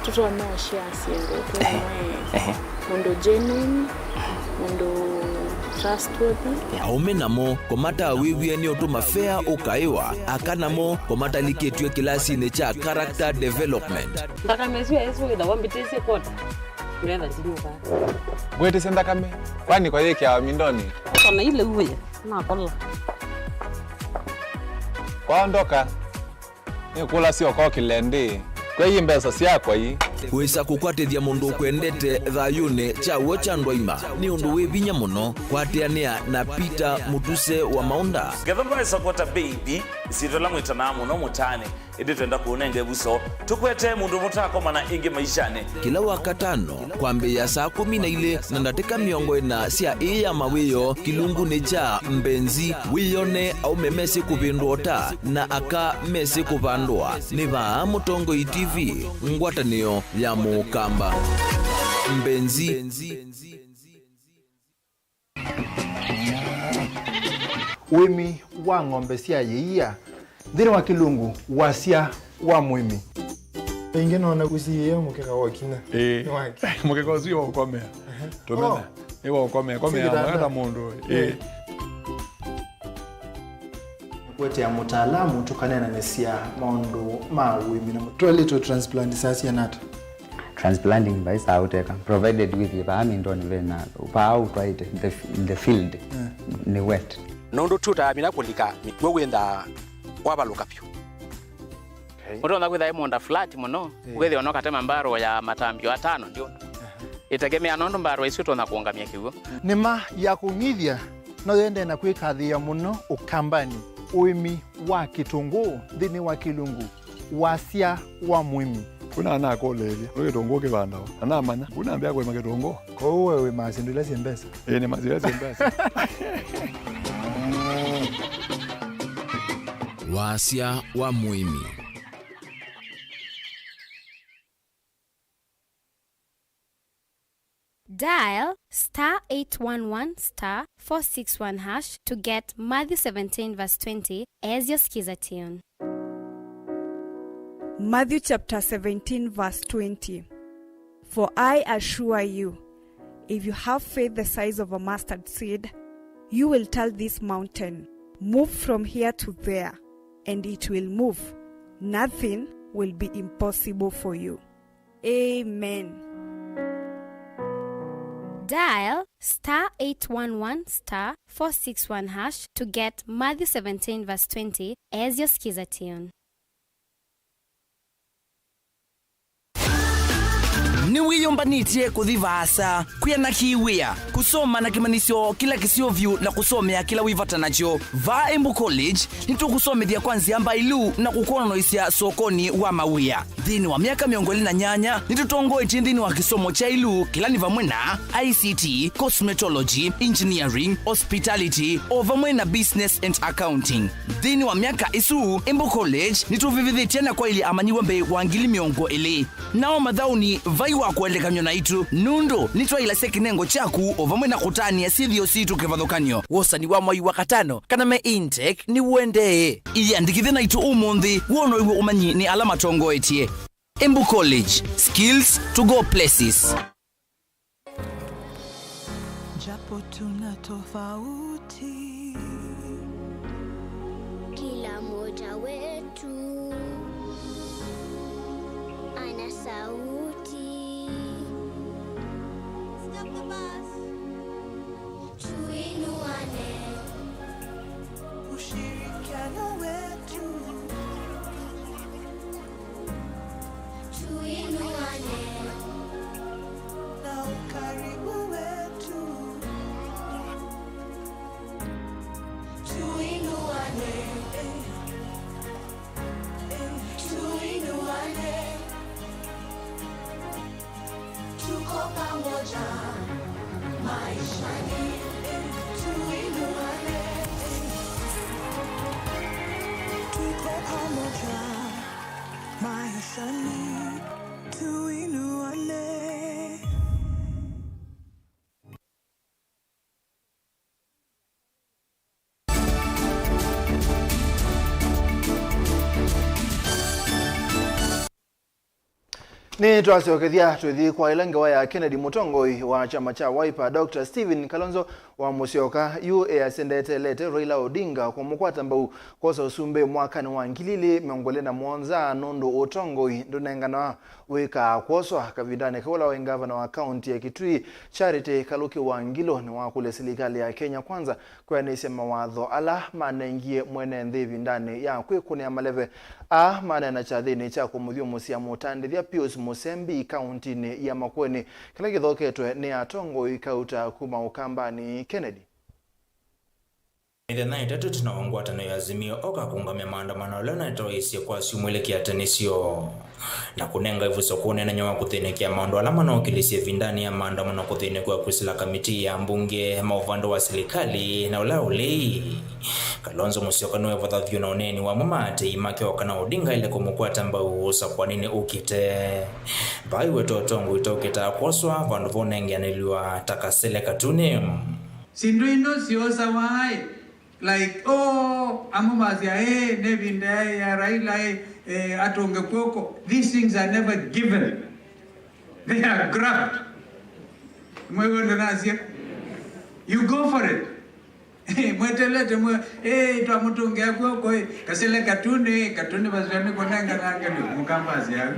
tũtonya ũshare syĩndũ twĩ. Ehe. Mũndũ genuine, mũndũ trustworthy. Aũme namo kũmatawĩw'e nĩ ũtũma fea ũkaĩwa, aka namo kũmatalikĩtw'e kĩlasinĩ kya character development. Nthakame ĩsu ya Yesũ wĩthawa mbĩtĩsye kota. Ndetha ndinyuka. Ngwĩtĩsye nthakame, kwani kwa yĩkĩawa mindonĩ? Kana ile uwe, nakola. Kwaondoka, nĩkũlasya ũkokĩle ndĩ. Kwei mbesa syakwa ii. Wĩsa kũkwatĩthya mũndũ ũkwendete thayũnĩ kya w'o kya ndwaima nĩ ũndũ wĩ vinya mũno. Kwatĩanĩa na Peter Mũtuse wa Maũnda. Ngetha ndwaĩsa kwota baby, ĩsyĩtwa ĩla mwĩtanaa mũno mũtaanĩ. Ĩndĩ twenda kũũnenga ĩvuso, tũkwete mũndũ mũtakomana ĩngĩ maishanĩ. Kĩla Wakatano, kwambĩĩa saa kũmi na ilĩ na ndatĩka mĩongo ĩna sya ĩĩ ya mawĩoo, kĩlungunĩ kya Mbenzi, wĩyone aũme mesĩ kũvĩndũa ũta na aka mesĩ kũvandũa. Nĩ vaa Mũtongoi T V, ngwatanĩo ya Mũkamba. Mbenzi. Ũĩmi wa ng'ombe sya yĩia nthĩnĩ wa kĩlungu wasya wa mũĩmi. Ĩngĩ noona ũsiĩĩe mũkeka wa ũkina. Ĩĩ. Nĩ wake. Mũkeka ũsu wĩ wa ũkomea. Tũmena. Oh. Nĩ wa ũkomea. Komea. Sĩ kĩtanda. Wenda mũndũ. Ĩĩ. Ĩĩ. Kũetea mũtaalamu tũkaneenanĩsya maũndũ ma ũĩmi na mũtwaĩlĩtwe transplant saa siana ata? Transplanting vai saa ũteka, provided wĩthĩe vaa mindonĩ vena vaa ũtwaĩte, the, the field, yeah, nĩ wet. Nũndũ tũtaamina kũlika mĩkw'ũ wĩnthaa wavalũka vyũ. Okay. Ũtonya kwĩtha ĩ mũũnda flat mũno, yeah, ũkethĩa ona ũkatema mbarũ ya matambio atano ndio. Aha. Ĩtegemea nũndũ mbarũ isu ĩtonya kũũngamya kĩw'ũ. Nĩma ya kũng'ithya no yendee na kwĩkathĩĩa mũno Ũkambanĩ, ũĩmi wa kĩtũngũũ nthĩnĩ wa kĩlungu wasya wa mũĩmi. Kuna anakũlĩĩlya, nĩ kĩtũngũũ kĩvandawa? Na namanya, kuna ambĩa kũĩma kĩtũngũũ. Kwoou we wĩmaa syĩndũ ila syĩ mbesa? Ĩĩ, nĩmaa syĩndũ ila syĩ mbesa. Wasya wa mũĩmi. Dial star eight one one star four six one hash to get Matthew seventeen verse twenty as your skiza tune. Matthew chapter seventeen verse twenty. For I assure you, if you have faith the size of a mustard seed, you will tell this mountain, "Move from here to there," and it will move. Nothing will be impossible for you. Amen. Dial star eight one one star four six one hash to get Matthew seventeen verse twenty as your skiza tune. Nĩ wĩ Yũmbanĩtye kũthi vaasa, kwĩana kĩ wĩa, kũsoma na kĩmanyĩsyo kĩla kĩseo vyũ na kũsomea kĩla wĩ vata nakyo. Vaa Embu College, nĩtũkũsomethya kwa nzĩa mbaĩlu na kũkwononoesya sokonĩ wa mawĩa. Nthĩnĩ wa myaka mĩongo ĩlĩ na nyanya, nĩtũtongoetye nthĩnĩ wa kĩsomo kya ĩlu, kĩla nĩ vamwe na I C T, cosmetology, engineering, hospitality, o vamwe na business and accounting. Nthĩnĩ wa myaka ĩsu, Embu College nĩtũvĩvĩthĩtye na kwaĩlya amanyĩw'a mbee wa ngili mĩongo ĩlĩ. Nao mathaũnĩ vai wa kũelekanw'a naitũ, nũndũ nĩtwaĩlasya kĩnengo kyaku o vamwe na kũtanĩa syĩthĩo sitũ kĩvathũkany'o. Wosani wa mwai wa katano kana me intake nĩũendee. Ĩyĩandĩkĩthye naitũ ũmũnthĩ, wonow'e ũmanyi nĩ ala matongoetye. Embu College, skills to go places. Japo tuna tofauti, kila mmoja wetu ana sauti. Tuinuane. Ushirikiano wetu. Tuinuane. Na ukaribu wetu. Tuinuane. Eh, eh, tuinuane. Tuko pamoja maishani, tuinuane. Tuko pamoja maishani, tuinuane. Nĩtwasyokethya tũthi kwa ĩla ngewa ya Kennedy. Mũtongoi wa kyama kya Wiper, Doctor Stephen Kalonzo wa Musyoka, yu easya ndeteelete Raila Odinga kũmũkwata mbau kwosa ũsumbĩ mwakanĩ wa ngili ilĩ mĩongo ĩlĩ na mũonza nũndũ ũtongoi ndũnenganawa wĩkaa kwoswa. Kavindanĩ kau, ũla waĩ ngavana wa kaunti ya Kitui, Charity Kaluki Wangilu, nĩwakũlya silikalĩ ya Kenya Kwanza kwĩanĩsya mawatho ala manengie mwene nthĩ ĩvindanĩ ya kwĩkũnĩa maleve. Aa maneena kyathĩnĩ kya kũmũthyũmũsya mũtandĩthya Pius Mũsembi kauntinĩ ya Makueni, kĩla kĩthoketwe nĩ atongoi kauta kuma Ũkambanĩ. Kennedy. Mĩthenya ĩtatũ ĩtina wa ngwatanĩo ya Azimio oka kũũngamya maandamano ala naĩtoeisye kwa syumwa ilĩ kĩatanĩsyo na kũnenga ĩvuso kũneenany'a wa kũthĩnĩkĩa maũndũ ala manookĩlĩsye ĩvindanĩ ya maandamano kũthĩnĩkw'a kwĩsĩla kamitii ya mbunge ma ũvandũ wa silikalĩ na ũla ũlei. Kalonzo Musyoka nĩwevatha vyũ na ũneeni wa amwe ma aatĩĩi make o kana Odinga aĩle kũmũkwata mbau ũsakũaninĩ ũkĩte. Vaa aiweta ũtongoi ta ũkĩtaa kwoswa vandũ va ũnengeanĩlw'a ta kasele katunĩ. Syĩndũ ino syosawa aĩ, like, oh, amwe masya, eh, nĩ ĩvinda ya Raila, eh, eh, atũnge kw'oko. These things are never given. They are grabbed. Mwĩw'e ndĩnasya? You go for it. Mwetelete mwe, eh, twamũtũngĩa kw'oko, eh, kasele katunĩ, katunĩ vasya nĩ kũnenganange nĩ mũkambasya.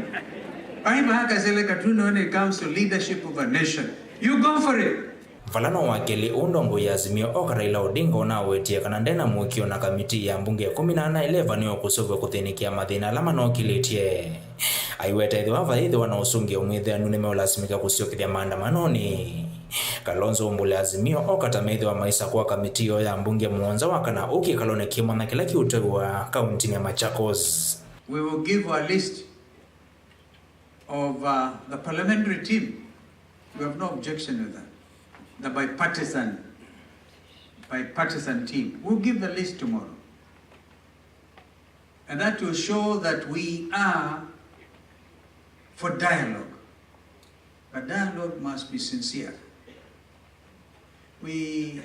Aiva kasele katunĩ when it comes to leadership of a nation. You go for it. Vala no wa kelĩ ũũ ndongoi ya Azimio oka Raila Odinga ũnawetie kana ndena mũĩkĩĩo na kamitii ya mbunge ĩkũmi na ana ĩla ĩvanĩwe kũseũvw'a kũthĩnĩkĩa mathĩna ala manokĩlĩtye. Aiweta ethĩwa vayĩthĩwa na ũsũngĩo mwĩthĩanu nĩmeũlasimĩka kũsyokethya maandamanonĩ. Kalonzo ũmbũle Azimio oka ta methĩwa maisakũa kamitii yoo ya mbunge mũonza wa kana ũũ kĩkalonĩ kĩ mwanya kĩla kĩũtwaiwa kauntinĩ ya Machakos. We will give a list of, uh, the parliamentary team. We have no objection with that. The bipartisan, bipartisan team. We'll give the list tomorrow. And that will show that we are for dialogue. But dialogue must be sincere. We,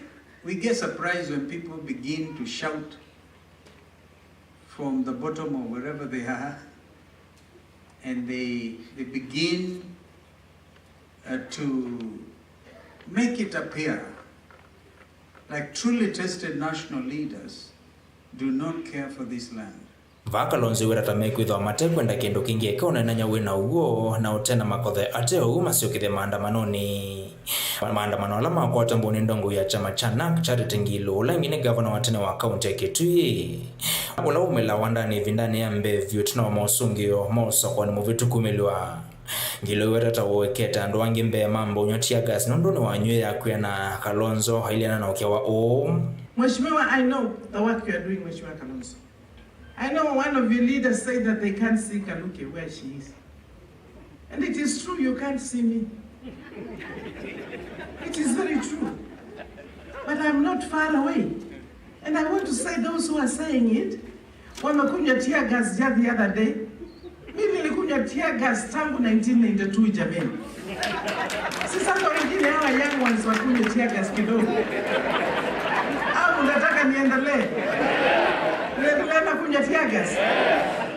we get surprised when people begin to shout from the bottom of wherever they are, and they, they begin, uh, to make it appear like truly tested national leaders do not care for this land. Vaa Kalonzo wĩra ta mekwĩthwa matekwenda kĩndũ kĩngĩ eka ũneenany'a wĩ na ũw'o na ũte na makothe ate ũu masyokethye maandamanonĩ. Maandamano ala makwata mbau nĩ ndongoi ya kyama kya nak Charity Ngilu, ũla ĩngĩ nĩ ngavana wa tene wa kaunti ya Kitui, ũla waumĩla wandanĩ ĩvindanĩ ya mbee vyũ ĩtina wa mosũngĩo ma ũsakũani mũvĩtu kumĩlw'a. Ngilu ĩweta ta ũekete andũ angĩ mbee mamba ũnyw'a tear gas nũndũ nĩwanyw'ĩe akw'e na Kalonzo ailyana na ũkĩa wa ũũ. Mheshimiwa, I know the work you are doing, Mheshimiwa Kalonzo. I know one of your leaders said that they can't see Kaluki where she is. And it is true, you can't see me. It is very true. But I'm not far away. And I want to say those who are saying it, wamekunywa tear gas just the other day. Mimi nilikunywa tear gas tangu nineteen ninety-two, jamani. Si sasa wengine hawa young ones wakunywe tear gas kidogo. Au unataka niendelee? Niendelee na kunywa tear gas?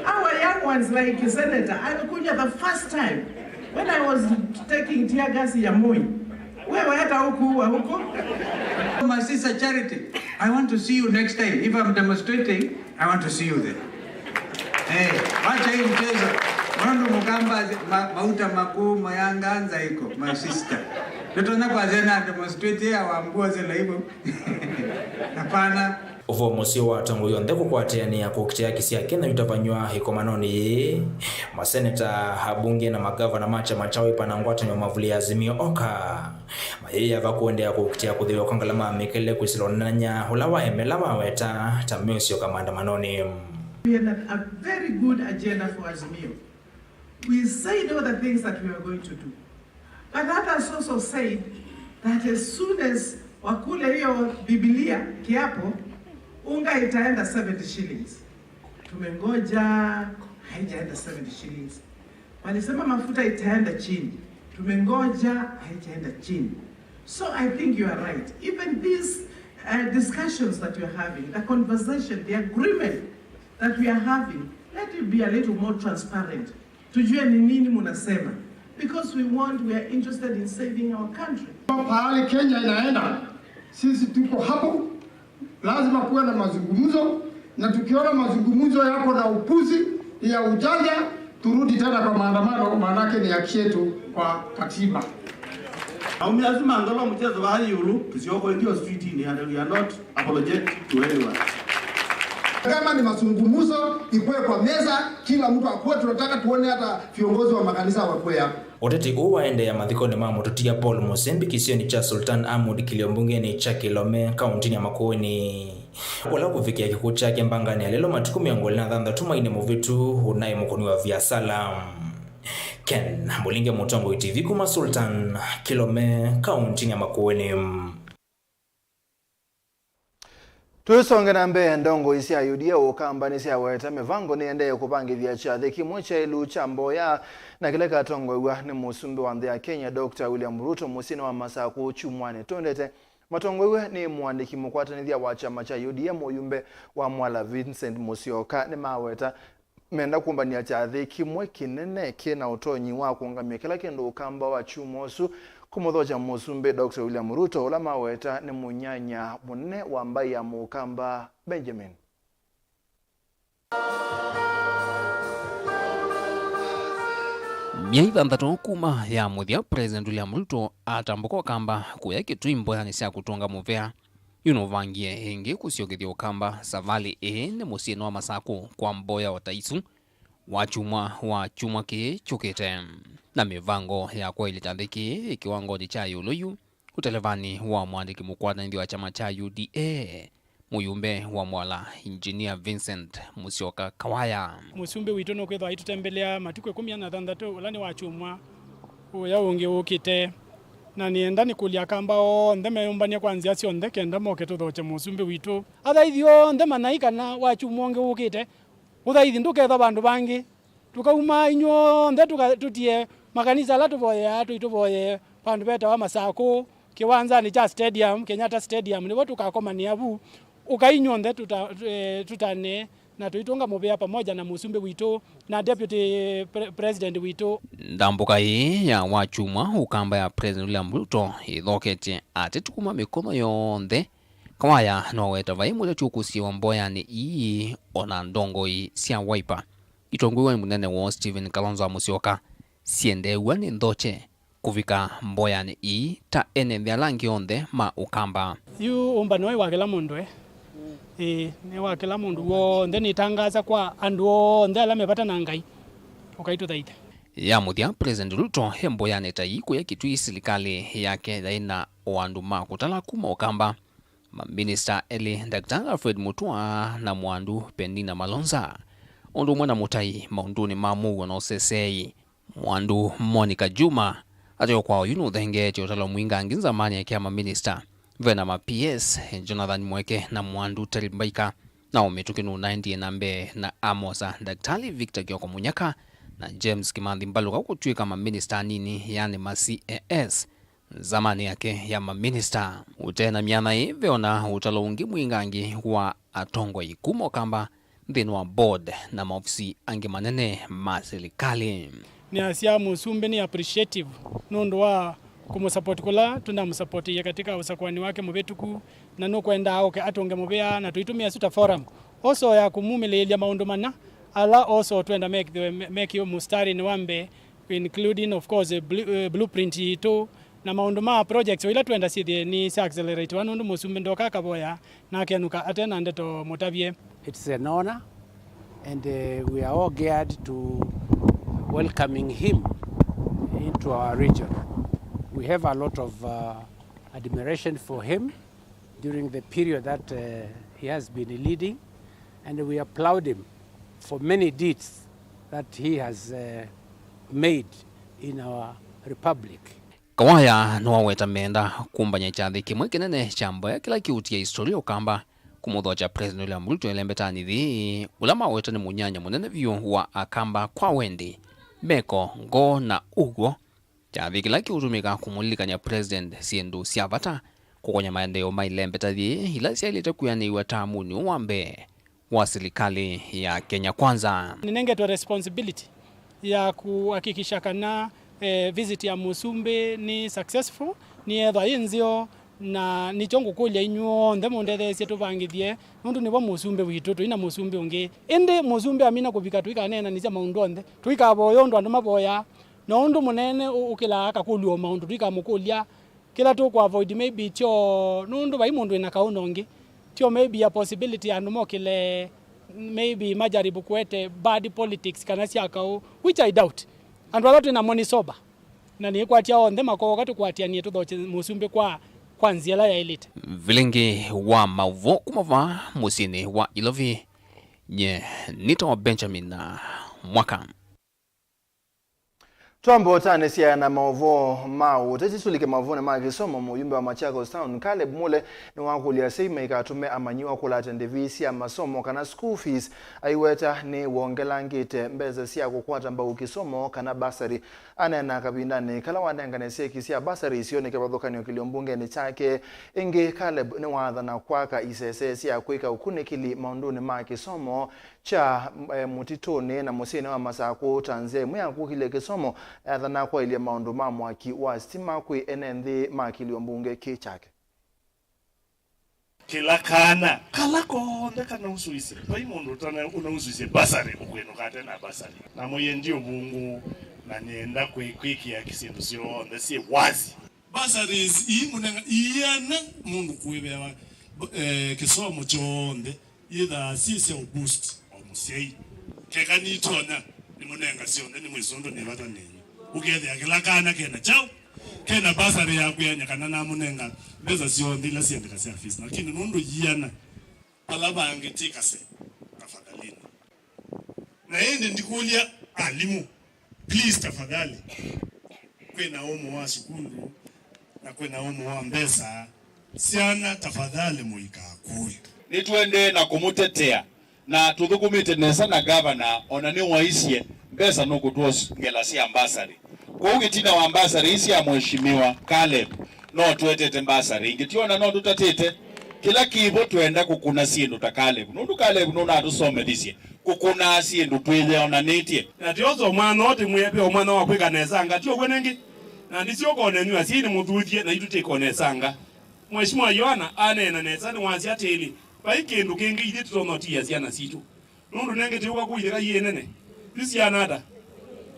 Our young ones like Senator, alikunywa the first time when I was taking tear gas ya Moi. Wewe hata hukuwa huko. My sister Charity, I want to see you next time. If I'm demonstrating, I want to see you there. Eh, wacha hii mchezo. Nũndũ mũkamba ma-, mauta makuu mayanga nzaiko, my sister. Ndotonya kwazia na demonstrate ya wambua zela hivyo. Hapana. Ũvoo mũseo wa atongoi onthe kũkwatĩanĩa kũkitĩa haki sya Kenya yũtavanywa ĩkomanonĩ yĩĩ. Maseneta, abunge na magavana ma kyama kya Wiper na ngwatanĩo mavulĩ ya Azimio oka mayĩyava kũendeea kũkitĩa kũthĩwa kwa ngalama ya mĩkalĩle kwĩsĩla ũneenany'a ũla wa M L A maweta ta meũsyoka maandamanonĩ. We had a, a very good agenda for Azimio. We said all the things that we were going to do. But others also said that as soon as wakule hiyo Biblia kiapo, unga itaenda seventy shillings. Tumengoja, haijaenda seventy shillings. Walisema mafuta itaenda chini. Tumengoja, haijaenda chini. So I think you are right. Even these, uh, discussions that you are having, the conversation, the agreement that we are having, let it be a little more transparent. Tujue ni nini munasema. Because we want, we are interested in saving our country. Pahali Kenya inaenda, sisi tuko hapo. Lazima kuwe na mazungumzo, na tukiona mazungumzo yako na upuzi ya ujanja, turudi tena kwa maandamano, maanake ni haki yetu kwa katiba. Aumia asu ma ngolo muchezo wa yulu, tusioko ndio street ni, and we are not apologetic to anyone. Kama ni mazungumzo, ikuwe kwa meza, kila mtu akuwe, tunataka tuone hata viongozi wa makanisa wakuwe hapo. Ũteti ũũ waendeea mathikonĩ ma mũtũtia Paul Mũsembi kĩsionĩ kya Sultan Ahmud kĩlio mbungenĩ kya Kilome, kauntinĩ ya Makueni, ũla ũkũvikĩa kĩkw'ũ kyake mbanganĩ ya lelo matukũ mĩongo ĩlĩ na thanthatũ mweinĩ mũvĩtu ũnaĩ mũkũni wa viasala. Ken Mũlinge, Mũtongoi T V kuma Sultan, Kilome, kauntinĩ ya Makueni. Tũisonge na mbee, ndongoi sya U D A Ũkamba nĩsyaweta mĩvango nĩendee kũvangĩthya kyathĩ kĩmwe kya ĩlu kya mboya na kĩla kĩkatongoew'a nĩ mũsumbĩ wa nthĩ ya Kenya, Doctor William Ruto, mũsyĩnĩ wa Masakũ kyumwanĩ tũendete. Matongoew'e nĩ mũandĩki mũkwatanĩthya wa kyama kya U D A, mũyumbe wa Mwala Vincent Musyoka, nĩmaweta menda kũmbanĩa kyathĩ kĩmwe kĩnene kĩ na ũtonyi wa kũũngamya kĩla kĩndũ Ũkamba wa kyumwa ũsu, kũmũthokya mũsumbĩ Doctor William Ruto, ũla maweta nĩ mũnyanya mũnene wa mbaĩ ya Mũkamba Benjamin. Myei thanthatũ kuma ya mũthya, President William Ruto atambũka Ũkamba kũya Kĩtui mboyanĩ sya kũtũnga mũvea. Yu nũvangie ĩngĩ kũsyokethya Ũkamba savalĩ ĩĩ nĩ mũsyĩnĩ wa Masakũ kwa mboya o ta isu wakyumwa wa kyumwa kĩĩ kyũkĩte. Na mĩvango ya kwaĩlya kyathĩ kĩĩ ĩ kĩwangonĩ kya ĩũlũ yu, ũtelevanĩ wa mũandĩki mũkwatanĩthya wa kyama kya U D A, mũyumbe wa Mwala, Engineer Vincent Musyoka Kawaya. Mũsumbĩ witũ nũkwĩthwa aitũtembelea matukũ ĩkũmi na thanthatũ, ũla nĩ wa kyumwa ũya ũngĩ ũkĩte. Na nĩenda nĩkũlya Akamba onthe meyũmbany'a kwa nzĩa syonthe kenda moke tũthokye mũsumbĩ witũ. Athaithi onthe manyai kana wa kyumwa ũngĩ ũkĩte, ũthaithi ndũkethwa vandũ vangĩ. Tũkauma inyw'onthe tũka-, tũtie makanisa ala tũvoyeaa, tũitũvoyee vandũ vetawa Masakũ, kĩwanzanĩ kya stadium, Kenyatta Stadium, nĩvo tũkakomanĩa vu. Ũkai inyw'onthe tũta-, eh, tũtanĩe na tũitũnga mũvea pamoja na mũsumbĩ witũ na deputy pre-, president witũ. Ndambũka ĩĩ ya wakyumwa Ũkamba ya President William Ruto ĩthoketye ateti kuma mĩkono yonthe. Kawaya noweta vai mũteti ũkũsiĩwa mboyanĩ ii ona ndongoi sya Wiper, itongoew'a nĩ mũnene woo Stephen Kalonzo wa Musyoka, syendeew'a nĩ nthokye kũvika mboyanĩ ii ta ene nthĩ ala angĩ onthe ma Ũkamba. Yu ũmbano ũyũ wa kĩla mũndũ, e. Ĩĩ, nĩ wa kĩla mũndũ w'onthe. Nĩtangaasa kwa andũ onthe ala me vata na Ngai, ũkai tũthaithe. Ya mũthya, President Ruto e mboyanĩ ta ii kũya Kitui, silikalĩ yake yaĩ na o andũ ma kũtala kuma Ũkamba, maminista elĩ, Daktari Alfred Mutua na Mwandu Penina Malonza, ũndũ ũmwe na mũtai maũndũnĩ ma mũuo na ũseseei, Mwandu Monica Juma. Ateo kwa oyu nũthengeetye ũtalo mwingangĩ nzamanĩ yake ya maminista. Ve na ma P S, Jonathan Mweke na Mwandu Terry Mbaika, na o mĩtũkĩ nũnaendie na mbee na amosa Daktari Victor Kioko Munyaka na James Kimathi Mbaluka kũtw'ĩka maminista anini, yani ma C A S, nzamanĩ yake ya maminista. Ũtee na myanya ĩĩ, ve o na ũtalo ũngĩ mwingangĩ wa atongoi kuma Ũkamba nthĩnĩ wa board na maofisi angĩ manene ma silikalĩ. Nĩasya mũsumbĩ nĩ appreciative nũndũ wa kũmũsupport kũla tũnamũsupportie katika ũsakuani wake mũvĩtũku, na nũkwendaa oke atũnge mũvea na tũitũmĩa asu ta forum also ya kũmumĩlĩĩlya maũndũ mana ala also twenda mekĩwe, mekĩwe mũstarĩnĩ wa mbee, including of course, eh, blu-, eh, blueprint yitũ na maũndũ ma projects o ila twenda syĩthĩe nĩ sya accelerate wa nũndũ mũsumbĩ ndoka akavoya na akenũka ate na ndeto mũtavye. It's an honor, and, uh, we are all geared to welcoming him into our region. We have a lot of, uh, admiration for him during the period that, uh, he has been leading, and we applaud him for many deeds that he has, uh, made in our republic. Kawaya nĩwaweta menda kũmbany'a kyathĩ kĩmwe kĩnene kya mboya kĩla kĩũtia historia Ũkamba, kũmũthokya President William Ruto ĩlembetanĩ yĩĩ, ũla maweta nĩ mũnyanya mũnene vyũ wa Akamba kwa wendi, meko, ngoo na ũw'o. Kyathĩ kĩla kĩũtũmĩka kũmũlilikany'a President syĩndũ sya vata, kũkony'a maendeeo ma ĩlembeta yĩĩ ila syaĩlĩte kwĩanĩw'a tamunĩ ũũ wa mbee wa silikalĩ ya Kenya Kwanza. Nĩnengetwe responsibility ya kũhakikisha kana, eh, visit ya mũsumbĩ nĩ successful, nĩyeethwa yĩ nzeo, na nĩkyo ngũkũlya inyw'onthe mũndetheesye tũvangĩthye, nũndũ nĩvo mũsumbĩ witũ, tũi na mũsumbĩ ũngĩ. Ĩndĩ mũsumbĩ amina kũvika, tũikaneenanĩsya maũndũ onthe, tũikavoya ũndũ andũ mavoyaa, na ũndũ mũnene ũ-, ũkĩlaa akakũlw'a o maũndũ, tũikamũkũlya kĩla tũkũavoid maybe tyo nũndũ vai mũndũ wĩna kaũ na ũngĩ, tyo maybe a possibility ya andũ mokĩle maybe majaribu kũete bad politics kana sya kaũ, which I doubt. Andũ ala twĩ namo nĩ sober, na nĩkwatya onthe makooka tũkwatĩanĩe tũthokye mũsumbĩ kwa, kwa nzĩa ĩla yaĩlĩte. Vilingi wa maũvoo kuma vaa mũsyĩnĩ wa Ilovi, nye nĩtawa Benjamin Mwaka. Twambe ũtanĩsya na maũvoo ma ũteti, tũlike maũvoonĩ ma kĩsomo. Mũyumbe wa Machakos Town, Caleb Mule, nĩwakũlya asyai maikatũme amanyĩw'a kũlata ndĩvi sya masomo kana school fees, aiweta nĩ wongelangĩte mbesa sya kũkwata mbau kĩsomo kana bursary. Aneena kavindanĩ kala wanengane syeki sya bursary isio nĩ kĩvathũkany'o kĩlio mbungenĩ kyake. Ĩngĩ, Caleb nĩwaathana kwaka isese sya kwĩka ũkunĩkĩli maũndũnĩ ma kĩsomo kya, eh, mũtitũnĩ na mũsyĩnĩ wa Masakũ ta nzĩa ĩmwe ya kũkĩlya kĩsomo. Aathana kwaĩlya maũndũ ma mwaki wa sitima kwĩ ene nthĩ ma kĩlio mbunge kĩ kyake. Kĩla kana kala konthe kana ũsũisye, vai mũndũ ũtana-, ũnausũisye basarĩ ũkwĩnũka ate na basarĩ. Na mũyĩe ndi ũvũngũ, na nĩenda kwĩ-, kwĩkĩa syĩndũ syonthe syĩ wazi. Bursaries ii mũnenga iana mũndũ kũĩveawa, eh, kĩsomo kyonthe yĩthaa syĩ sya ũboost o mũsyai. Keka nitonya, nĩmũnenga syonthe, nĩmwĩsũndũ nĩ vata nenyu. Ũkethĩa kĩla kana kena kyaũ, kena bursary ya kwĩany'a kana namũnenga mbesa syonthe ila syendeka sya fees. Lakini nũndũ iana, vala vangĩ ti kase, tafadhalini. Na ĩndĩ ndikũlya alimũ, please, tafadhali. Kwĩna ũmũ wa sukulu, na kwĩna ũmũ wa mbesa. Syana, tafadhali, mũikakũe. Nĩtũendee na kũmũtetea, na tũthũkũmĩte nesa na gavana, ona nĩwaisye mbesa nũkũtwongela sya mbasarĩ. Kwoou ĩtina wa mbasarĩ ii sya Mheshimiwa Caleb, no twetete mbasarĩ ĩngĩ. Tiona no tũtatĩte? Kĩla kĩvo twenda kũkũna syĩndũ ta Caleb, nũndũ Caleb nũnatũsomethisye kũkũnaa syĩndũ twĩyeonanĩtye. Na tiosa o mwana ũũ tĩmwĩe ve o mwana wa kwĩka nesanga, ti ũw'o nĩngĩ? Na ndisyoka o nenyu asyai nĩmũthuthye, naitũ tĩka o nesanga. Mheshimiwa Yohana aneena nesa, nĩwasya atĩlĩ, vai kĩndũ kĩngĩ ithyĩ tũtonya ũtiĩa syana sitũ. Nũndũ nengĩ tĩũka kũithĩka iĩ nene. Yu siana ata?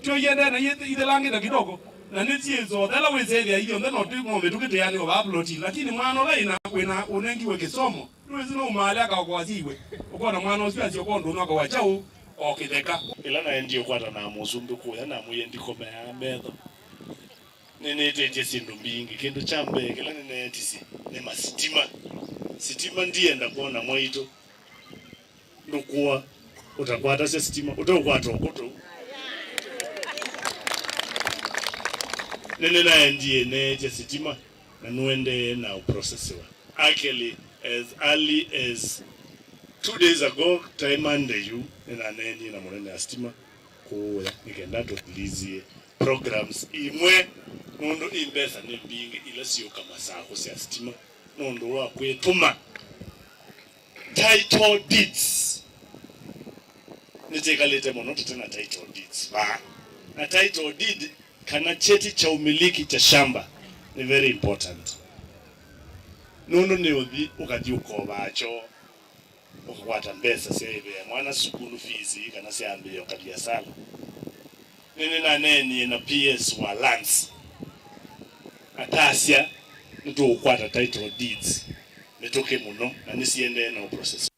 Tyo iendee na iĩ-, ithĩlangĩte kidogo. Na nĩ syĩsothela wĩsethĩa ithyonthe no tĩ mombe tũkĩtĩanĩwa vaa ploti. Lakini mwana ũla ĩna wĩna ũnengiwe kĩsomo, nĩwĩsĩ no ũmaalya akaokoa syĩiwe. Ũkona mwana ũsu asyoka ũndũ ũnwaka wa kyaũ, O kĩtheka. Ĩla naendie ũkwatana na mũsumbĩ kũya, namwĩie ndikomeaa metho. Nĩnĩtĩtye syĩndũ mbingĩ. Kĩndũ kya mbee kĩla nĩneetisye nĩ masitima. Sitima ndienda kwona mwaitũ. Ndũkũa ũtakwatasya sitima, ũteũkwata ũkũtũ. Nĩnĩnaendie neetya sitima, na nũendee na ũprocessiwa. Actually, as early as two days ago, time Monday yu, nĩnaneenie na mũnene wa sitima kũũya nĩ kenda tũthilĩsye programs imwe, nũndũ i mbesa nĩ mbingĩ ila siũka masakũ sya sitima nũndũ wa kwĩtũma. Title deeds. Nĩtwĩkalĩte mũno tũte na title deeds vaa. Na title deed, kana cheti cha umiliki cha shamba, nĩ very important. Nũndũ nĩ ũthi ũkathi ũkovaa kyoo, ũkakwata mbesa sya ĩvea mwana sukulu fees kana sya ambĩĩo kaviasala. Nĩnĩnaneenie na P S wa lands, atasya nĩtũũkwata title deeds mĩtũkĩ mũno, na nĩsiendee na ũprocess.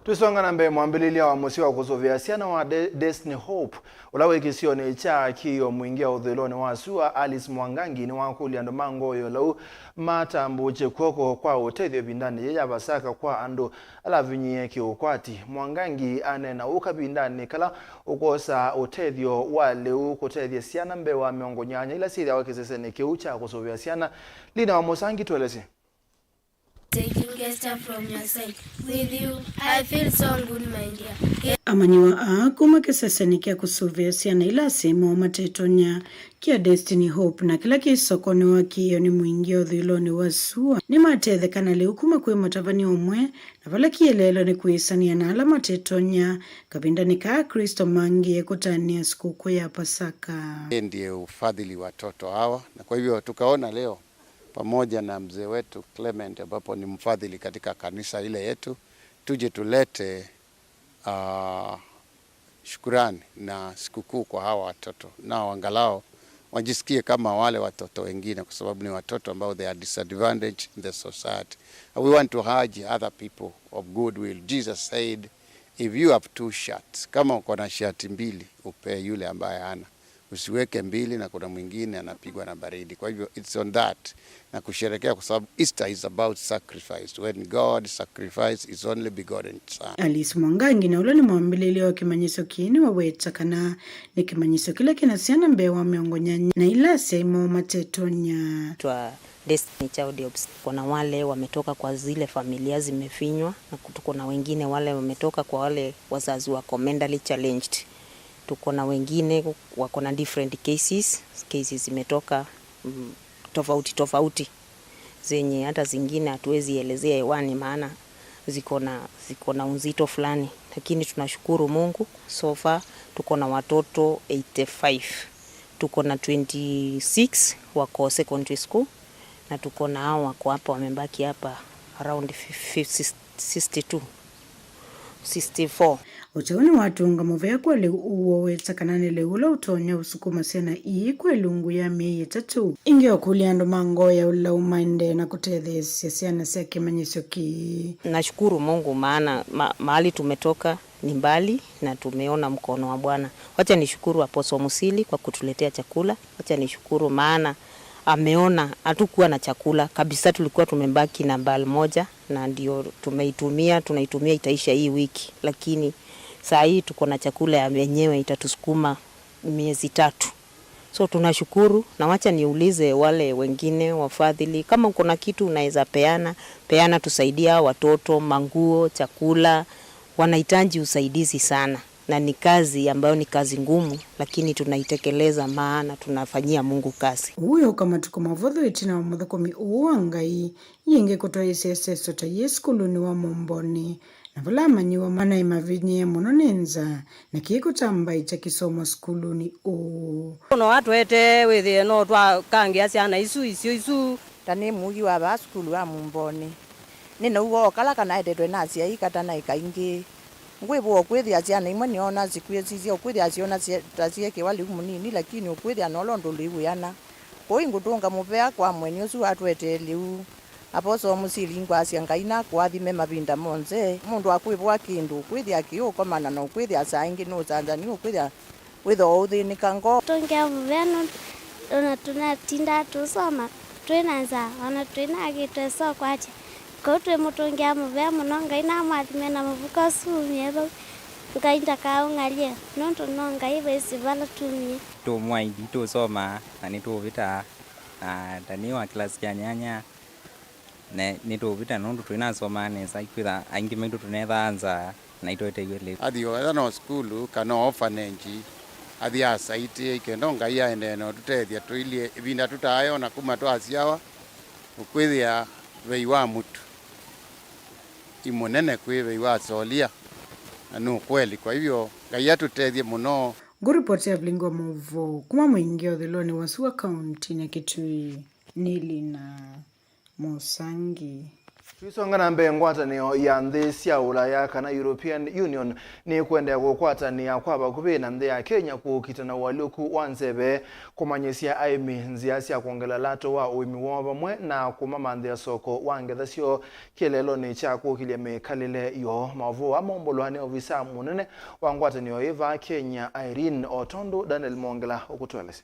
Twĩsonga na mbee, mwambĩlĩlya wa mũsyĩ wa kũsũvĩa syana wa De-, Destiny Hope, ũla wĩ kĩsionĩ kya Kĩio Mwingĩ ya ũthũĩlonĩ wa sua, Alice Mwangangi, nĩwakũlya andũ ma Ngoyo Lau matambũũkye kw'oko kwa ũtethyo ĩvindanĩ yĩĩ ya Pasaka kwa andũ ala avinyĩĩe kĩ-ũkwati. Mwangangi aneena ũu kavindanĩ kala ũkosaa ũtethyo wa lĩu kũtethya syana mbee wa mĩongo nyanya ila syĩthĩawa kĩsesenĩ kĩu kya kũsũvĩa syana. Lina wa Mũsangi, tũelesye. Taking gesture from your side. With you, I feel so good, my dear. Amanyĩw'a aa kuma kĩsesenĩ kya kũsũvĩa syana ila asyai moo matetonya kya Destiny Hope na kĩla kĩ sokonĩ wa Kĩio nĩ Mwingĩ ũthũĩlonĩ wa sua nĩmatetheka na lĩu kuma kwĩ mũtavany'a ũmwe, na vala kĩeleelo nĩ kwĩsania na ala matetonya kavindanĩ kaa Kristo mangĩe kũtanĩa sikũkũ ya Pasaka. Yeye ndiye ufadhili watoto hawa, na kwa hivyo tukaona leo pamoja na mzee wetu Clement, ambapo ni mfadhili katika kanisa ile yetu, tuje tulete, ah, shukurani na sikukuu kwa hawa watoto, nao angalau wajisikie kama wale watoto wengine, kwa sababu ni watoto ambao they are disadvantaged in the society. And we want to urge other people of goodwill. Jesus said, "If you have two shirts, kama uko na shati mbili, upee yule ambaye hana." Usiweke mbili na kuna mwingine anapigwa na baridi. Kwa hivyo, it's on that, na kusherekea, kwa sababu Easter is about sacrifice. When God sacrificed his only begotten son. Alice Mwangangi, na ũla nĩ mwambĩlĩlya wa kĩmanyĩsyo kĩĩ, nĩwaweta kana nĩ kĩmanyĩsyo kĩla kĩna syana mbee wa mĩongo nyanya na ila asyai moo matetonya. Twa Destiny Child Hope, kuna wale wametoka kwa zile familia zimefinywa, na tuko na wengine wale wametoka kwa wale wazazi wako mentally challenged. Tuko na wengine wako na different cases, cases zimetoka, mm, tofauti tofauti, zenye hata zingine hatuwezi elezea hewani, maana ziko na, ziko na uzito fulani, lakini tunashukuru Mungu, so far tuko na watoto eighty-five. Tuko na twenty-six wako secondary school, na tuko na hao wako hapa, wamebaki hapa around fif-, fif-, sixty-two, sixty-four. Ũteu nĩwatũnga mũvea kwa lĩu ũũ waweta kana nĩ lĩu ũla ũtonya ũsukuma syana ii kwa ĩlungu ya myei ĩtatũ. Ĩngĩ ũkũlya andũ ma Ngoyo Lau maendee na kũtetheesya syana sya kĩmanyĩsyo kĩĩ. Nashukuru Mungu maana ma-, mahali tumetoka ni mbali na tumeona mkono wa Bwana. Wacha nishukuru Apostle Musili kwa kutuletea chakula. Wacha nishukuru maana ameona hatukuwa na chakula kabisa, tulikuwa tumebaki na bal moja, na ndio tumeitumia, tunaitumia, itaisha hii wiki, lakini saa hii tuko na chakula ya wenyewe, itatusukuma miezi tatu. So tunashukuru, na wacha niulize wale wengine wafadhili, kama uko na kitu unaweza peana, peana, tusaidia hawa watoto, manguo, chakula, wanahitaji usaidizi sana, na ni kazi ambayo ni kazi ngumu, lakini tunaitekeleza maana tunafanyia Mungu kazi. Ũu wĩũka matukũ mavũthũ ĩtina wa mũthũkũmi ũũ wa Ngai yĩngĩ kũtwaĩĩsya ĩseso ta yĩĩ sukulunĩ wa Mũmbonĩ, na vala amanyĩw'a manaĩ mavinyĩĩe mũno nĩ nzaa, na kĩĩ kũtambaĩkya kĩsomo sukulunĩ ũũ. No atwetee wĩthĩe no twakangĩa syana isu, isyo isu. Ta nĩ mũuyi wa vaa sukulu wa Mũmbonĩ, nĩnaũw'a o kala kana etetwe na asyai katanaĩka ĩngĩ. Ngwĩvũa ũkwĩthĩa syana imwe nĩoona sikw'ĩsisya, ũkwĩthĩa syona sye-, ta syeekĩwa lĩu mũnini, lakini ũkwĩthĩa nolo ndũlĩ wĩana. Kwoou ingũtũnga mũvea kwa mũeni ũsu watwetee lĩu. Apostle Musili, ngwasya Ngai nakũathime mavinda monthe. Mũndũ akwĩvũa kĩndũ, ũkwĩthĩa kĩĩ ũkomana na ũkwĩthĩa saa ingĩ nũsanzani, ũkwĩthĩa wĩthwa ũthĩnĩka ngoo. Tũngĩa mũvea nũndũ ona tũnatindaa tũsoma twĩ na nzaa, ona twĩ na kĩtũ tũseũkwatya. Kwoou twĩmũtũngĩa mũvea mũno, Ngai namũathime na mũvuko ũsu umie vau. Ngai ndakaũng'alye, nũndũ no Ngai wĩsĩ vala tumie. Tũmwaĩthi tũsomaa na nĩtũũvĩtaa, na ta nĩ wa kĩlasi kya nyanya, na nĩtũũvĩta nũndũ tũinasomaa nesa, ikwĩtha aingĩ maitũ tũnethaa nzaa na itweteew'e lĩu. Athi o ethwa no sukulu kana o orphanage, athi asaitĩe ikenda o Ngai aendee na ũtũtethya tũilye ĩvinda tũtaayona kuma twasyawa, ũkwĩthĩa vei wa mũtu i mũnene kwĩ vei wa solia, na nĩ ũkweli. Kwa hivyo, Ngai atũtethye mũno. Ngũripoti ya Vilingi wa Maũvoo kuma mũingĩ ũthũĩlonĩ wa sua kauntinĩ ya Kitui, nĩ Lina Mũsangi. Tũisonga na mbee, ngwatanĩo ya nthĩ sya Ũlaya kana European Union nĩkwendea kũkwatanĩa kwa vakuvĩ na nthĩ ya Kenya kũkita na ũalyũku wa nzeve, kũmanyĩsya aĩmi nzĩa sya kwongela lato wa ũĩmi woo vamwe na kũmamanthĩa soko wa ngetha syoo kĩeleelonĩ kya kũkĩlya mĩkalĩle yoo. Maũvoo aa maũmbũlwa nĩ ovisaa mũnene wa ngwatanĩo ĩĩ vaa Kenya, Irene, o tondũ Daniel Mwongela ũkũtũelesya.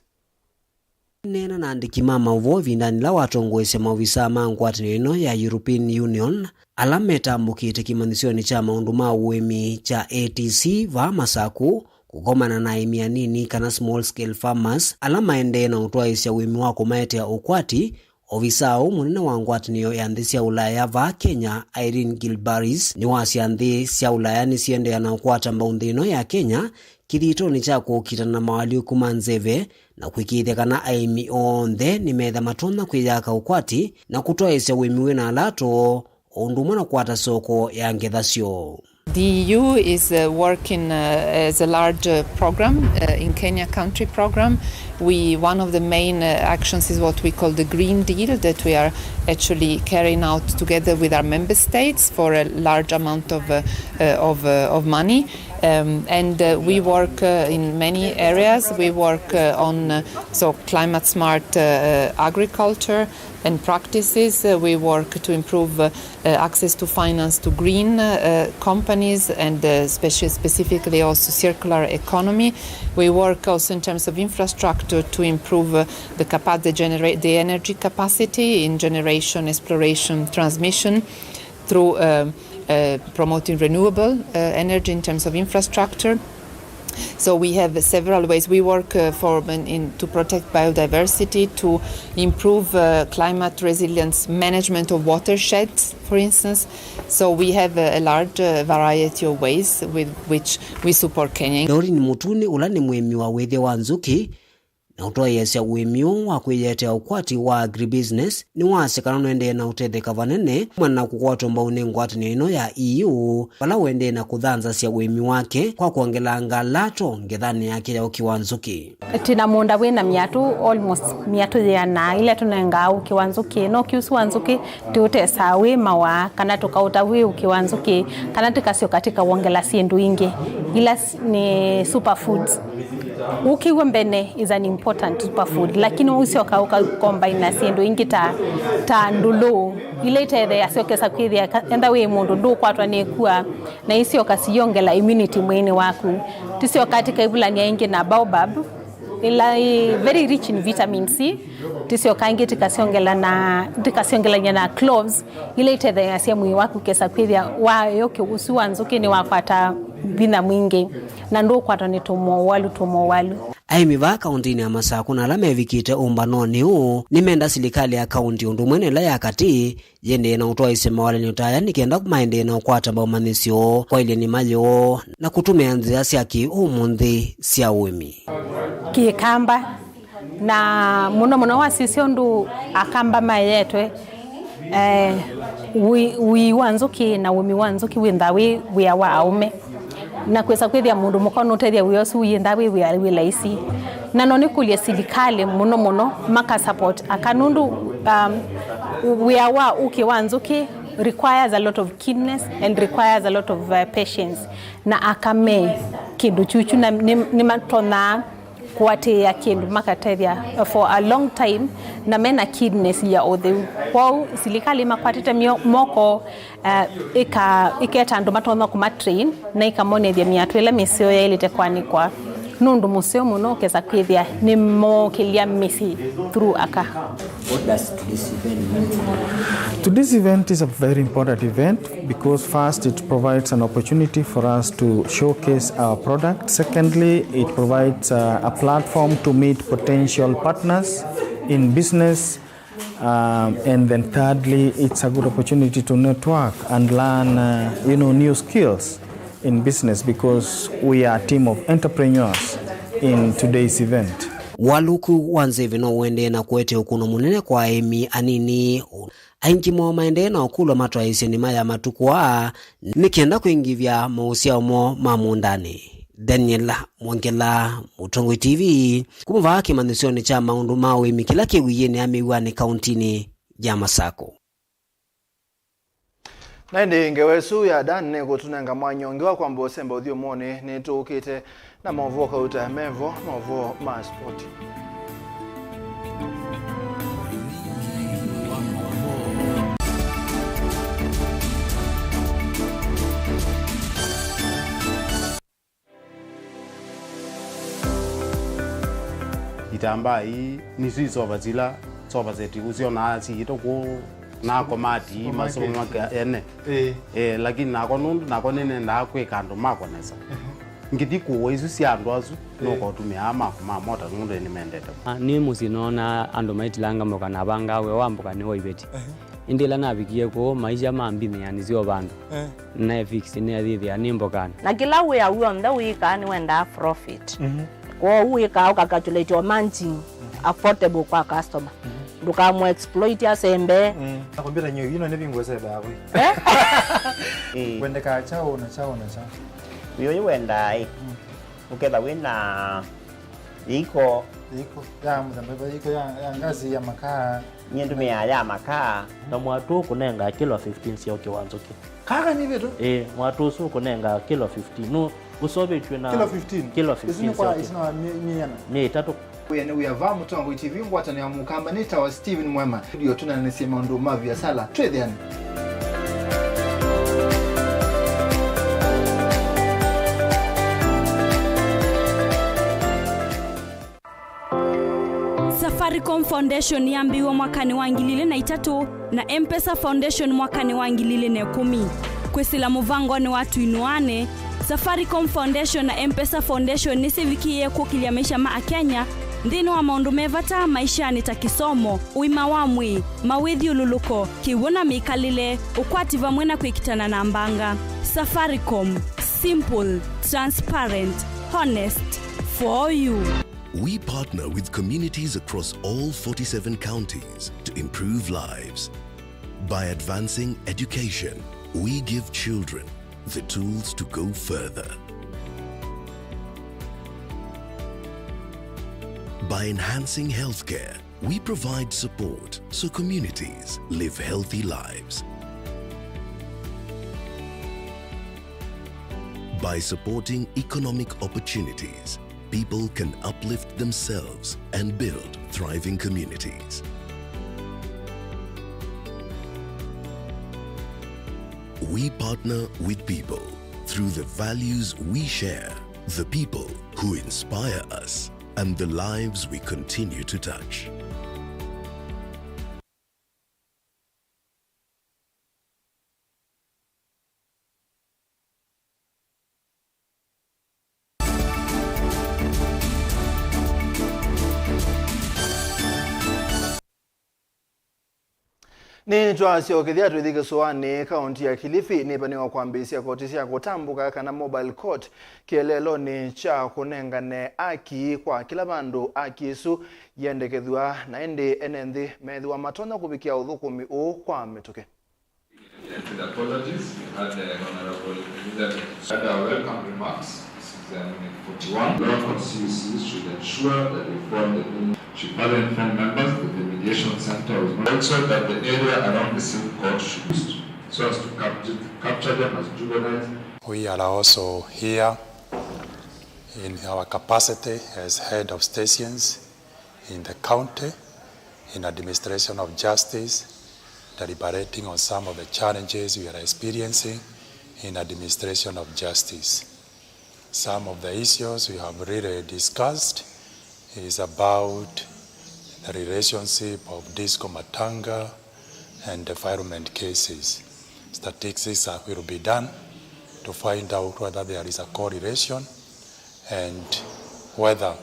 Aneena na andĩki ma maũvoo ĩvindanĩ yĩla watongoesya maovisaa ma ngwatanĩo ĩno ya European Union, ala metambũkĩte kĩmanyĩsyonĩ kya maũndũ ma ũĩmi kya A T C vaa Masakũ, kũkomana na aĩmi anini kana small scale farmers, ala maendee na ũtwaĩĩsya ũĩmi wa kũmaetea ũkwati, ovisaa ũũ mũnene wa ngwatanĩo ya nthĩ sya Ũlaya vaa Kenya, Irene Gilbaris, nĩwasya nthĩ sya Ũlaya nĩsiendeea na ũkwata mbau nthĩ ĩno ya Kenya kĩthitonĩ kya kũkitana na mawalyũku ma nzeve, na kũĩkĩĩthya kana aĩmi onthe nĩmetha matonya kwĩyaka ũkwati na kũtwaĩĩsya ũĩmi wĩ na alato, o ũndũ ũmwe na kũkwata soko ya ngetha syoo. The E U is uh, working uh, as a large uh, program uh, in Kenya country program. We, one of the main uh, actions is what we call the Green Deal that we are actually carrying out together with our member states for a large amount of, uh, uh, of, uh, of money. Um, and uh, we work uh, in many areas. We work uh, on uh, so climate smart uh, uh, agriculture and practices. Uh, we work to improve uh, uh, access to finance to green uh, uh, companies and uh, speci- specifically also circular economy. We work also in terms of infrastructure to improve uh, the, capa- the, genera- the energy capacity in generation, exploration, transmission through um, uh, promoting renewable uh, energy in terms of infrastructure. So we have several ways we work uh, for in, in, to protect biodiversity, to improve uh, climate resilience management of watersheds, for instance. So we have a, a large uh, variety of ways with which we support Kenya. Doreen Mutuni, ũla nĩ mũĩmi wa wĩthĩa wa nzũkĩ, na ũtwaĩĩasya ũĩmi ũũ wa kwĩyetea ũkwati wa agribusiness, nĩwasya kana nũendee na ũtetheka vanene kumana na kũkwatwa mbau nĩ ngwatanĩo ĩno ya E U, vala ũendee na kũthanzasya ũĩmi wake kwa kwongelanga lato ngethanĩ yake ya ũkĩ wa nzũkĩ. Twĩ na mũũnda wĩ na myatũ, almost myatũ yĩana ĩla tũnengaa ũkĩ wa nzũkĩ. No ũkĩ ũsu wa nzũkĩ tũũtesaa wĩ mawaa, kana tũkaũta wĩ ũkĩ wa nzũkĩ, kana tũkasyoka tũkawongela syĩndũ ingĩ ila s- nĩ superfoods. Ũkĩ w'o mbene is an important superfood, lakini ũsyoka ũkakombaina syĩndũ ingĩ ta, ta ndũlũ, ila itetheeasya ũkesa kwĩthĩa ka- enda wĩ mũndũ ndũkwatwa nĩ kua, na isyoka siyongela immunity mwĩĩnĩ waku. Tũsyoka tũkaivulany'a ĩngĩ na baobab, ila ĩ very rich in vitamin C. Tũsyoka ĩngĩ tũkasyongela na, tũkasyongelany'a na cloves, ila itetheeasya mwĩĩ waku kesa kwĩthĩa wa ũkĩ ũsu wa nzũkĩ nĩwakwata vinya mwingĩ, na ndũkwatwa nĩ tũmowalũ tũmowalũ. Aĩmi vaa kaũntĩnĩ ya Masakũ na ala mevikĩte ũmbanonĩ ũũ nĩmenda silikalĩ ya kaũntĩ ũndũ ũmwe na ĩla ya katĩ yĩendee na ũtwaĩĩsya mawalany'o ta aya nĩ kenda maendee na ũkwata mbau manyĩsyo kwa ĩlĩnĩ mayoo na kũtũmĩa nzĩa sya kĩ-ũmũnthĩ sya ũĩmi. Kĩkamba, na mũno mũno wasisya ũndũ Akamba mayetwe, eh, ũi- ũii wa nzũkĩ na ũĩmi wa nzũkĩ wĩnthaa wĩ wĩa wa aũme. Na kwĩsa kwĩthĩa mũndũ mũka ũnũtethya wĩa ũsu wĩnthaa wĩ wĩa wĩ laisi. Na no nĩkũlye silikalĩ mũno mũno maka support aka nũndũ, um, wĩa wa ũkĩ wa nzũkĩ requires a lot of keenness and requires a lot of uh, patience. Na aka me kĩndũ kyuchu na nĩ- nĩmatonyaa kũatĩĩa kĩndũ makatethya for a long time, na mena keenness ya ũtheu. Kwoou silikalĩ makwatĩte myo-, moko, eh, ĩka-, ĩketa andũ matonya kũmatrain na ĩkamonethya mĩatũ ĩla mĩseo yaĩlĩte kwanĩkwa, nũndũ mũseo mũno ũkesa kwĩthĩa nĩmookĩlya mĩsyĩ through aka. What does today's event mean for you? Today's event is a very important event because first it provides an opportunity for us to showcase our product. Secondly, it provides, uh, a platform to meet potential partners in business. Um, and then thirdly, it's a good opportunity to network and learn, uh, you know, new skills in business because we are a team of entrepreneurs in today's event. Ũalyũku wa nzeve no ũendee na kũete ũkũno mũnene kwa aĩmi anini. Aingĩ moo maendee na ũkũlwa matwaĩĩsye nĩma ya matukũ aa nĩ kenda kwĩngĩvya maũsyao moo ma mũũndanĩ. Daniel Mwongela, Mũtongoi T V, kuma vaa kĩmanyĩsyonĩ kya maũndũ ma ũĩmi kĩla kĩ Wĩĩnĩ ya Mĩw'anĩ kauntinĩ ya Masakũ. Na ĩndĩ ngewa ĩsu ya Dan nĩkũtũnenga mwanya ũngĩ wa kwamba ũsemba ũthyũmũonĩ. Nĩtũũkĩte na maũvoo kauta mevo, maũvoo ma spoti. Itambaa ii nĩsyo isova sila sofa set ũsyonaa siĩtwe kũu na komati ma supermarket ene. Ĩĩ. Eh, lakini nakwa nũndũ nakwa nĩnendaa kwĩka andũ makwa nesa. Ngĩthi kũũa isu sya andũ asu, nũkotũmĩaa makwa ma mota nũndũ nĩmendete. Ah, nĩ mũsyĩ noona andũ maitilanga mboka na avangaa wĩa wa mboka nĩ wa iveti. Ĩndĩ ĩla navikie kũu, maisha ma mbinĩ yanisye o vandũ. Eh. Naefix nĩathĩthĩa nĩ mbokanĩ. Na kĩla wĩa w'onthe wĩkaa nĩwendaa profit. Mhm. Kwoou wĩkaa ũkacalculate o margin affordable kwa customer. Mhm. Ndũkamũ exploit asembe. Mm. Na kompyuta nyo ino nĩ vingwe sebe hapo. Eh? Eh. Wendekaa chao na chao na chao. Wĩũyũ wendaa ĩ. Mm. Ũketha wĩna iko. Iko ya mũthemba, iko ya, ya ngazi ya makaa. Nyie ndũmĩaa ya makaa. Na mwatũ ũkũnenga kilo fifteen sya ũkĩ wa nzũkĩ. Kaka nĩ vitu? Ĩĩ, mwatũ ũsu ũkũnenga kilo fifteen. Nũ ũsovetw'e na kilo fifteen? Kilo fifteen. Isu nĩ kwa, isu nĩ mĩana? Mĩana ĩtatũ. Wĩa nĩ wĩa va Mũtongoi T V ngwatanĩo ya Mũkamba nĩ tawa Steven Mwema. Studio tũnanĩsye maũndũ ma viasala. Twĩthĩane. Safaricom Foundation yambĩĩwe mwakanĩ wa ngili ilĩ na itatũ na M-Pesa Foundation mwakanĩ wa ngili ilĩ na ĩkũmi. Kwĩsĩla mũvangonĩ wa Tũinũane, Safaricom Foundation na M-Pesa Foundation nĩsyĩvikĩĩe kũkĩlya maisha ma Akenya nthĩnĩ wa maũndũ me vata maishanĩ ta kĩsomo, ũima wa mwĩĩ, mawĩthyũlũlũko, kĩw'ũ na mĩkalĩle, ũkwati vamwe na kwĩkitana na mbanga. Safaricom, simple, transparent, honest, for you. We partner with communities across all forty-seven counties to improve lives. By advancing education, we give children the tools to go further. By enhancing healthcare, we provide support so communities live healthy lives. By supporting economic opportunities, people can uplift themselves and build thriving communities. We partner with people through the values we share, the people who inspire us, and the lives we continue to touch. Nĩtwasyokethya twĩthi kĩsũanĩ. Kaunti ya Kilifi nĩvanĩwa kwambĩĩsya koti sya kũtambũka kana mobile court kĩeleelonĩ kya kũnengane aki kwa kĩla vandũ aki ĩsu yendekethw'a, na ĩndĩ ene nthĩ methĩwa matonya kũvikĩa ũthũkũmi ũũ kwa mĩtũkĩ. With apologies, we had, uh, Honorable Elizabeth had our welcome remarks. This is, um, forty-one. Law constituencies should ensure that they form the min-, should further inform members that the mediation center was not, also that the area around the same court should be used so as to capture, capture them as juveniles. We are also here In our capacity as head of stations in the county, in administration of justice, deliberating on some of the challenges we are experiencing in administration of justice. Some of the issues we have really discussed is about the relationship of Disco Matanga and defilement cases. Statistics are, will be done to find out whether there is a correlation and whether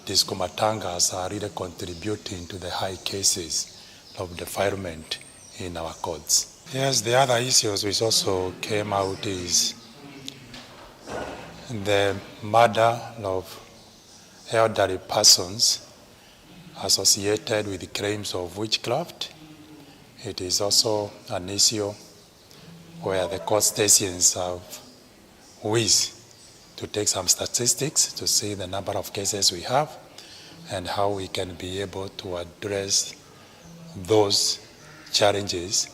Disco Matangas are really contributing to the high cases of defilement in our courts. Yes, the other issues which also came out is the murder of elderly persons associated with claims of witchcraft. It is also an issue where the court stations have ways to take some statistics to see the number of cases we have and how we can be able to address those challenges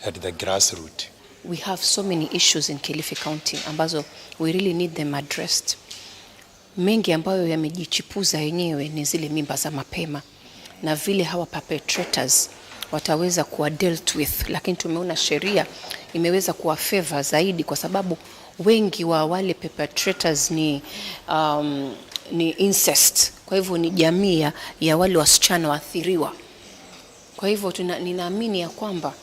at the grassroots. We have so many issues in Kilifi County ambazo we really need them addressed. Mengi ambayo yamejichipuza yenyewe ni zile mimba za mapema na vile hawa perpetrators wataweza kuwa dealt with, lakini tumeona sheria imeweza kuwa favor zaidi, kwa sababu wengi wa wale perpetrators ni, um, ni incest. Kwa hivyo ni jamii ya, ya wale wasichana waathiriwa. Kwa hivyo tuna, ninaamini ya kwamba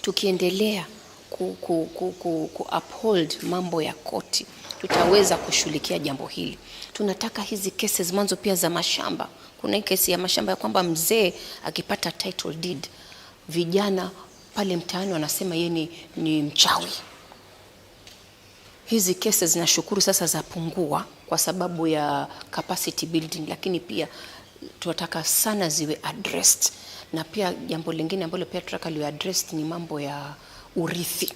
tukiendelea ku, ku, ku, ku, ku uphold mambo ya koti, tutaweza kushughulikia jambo hili. Tunataka hizi cases mwanzo pia za mashamba. Kuna hii kesi ya mashamba ya kwamba mzee akipata title deed, vijana pale mtaani wanasema yeye ni, ni mchawi. Hizi cases nashukuru sasa zapungua kwa sababu ya capacity building, lakini pia tunataka sana ziwe addressed. Na pia jambo lingine ambalo pia tunataka liwe addressed ni mambo ya urithi.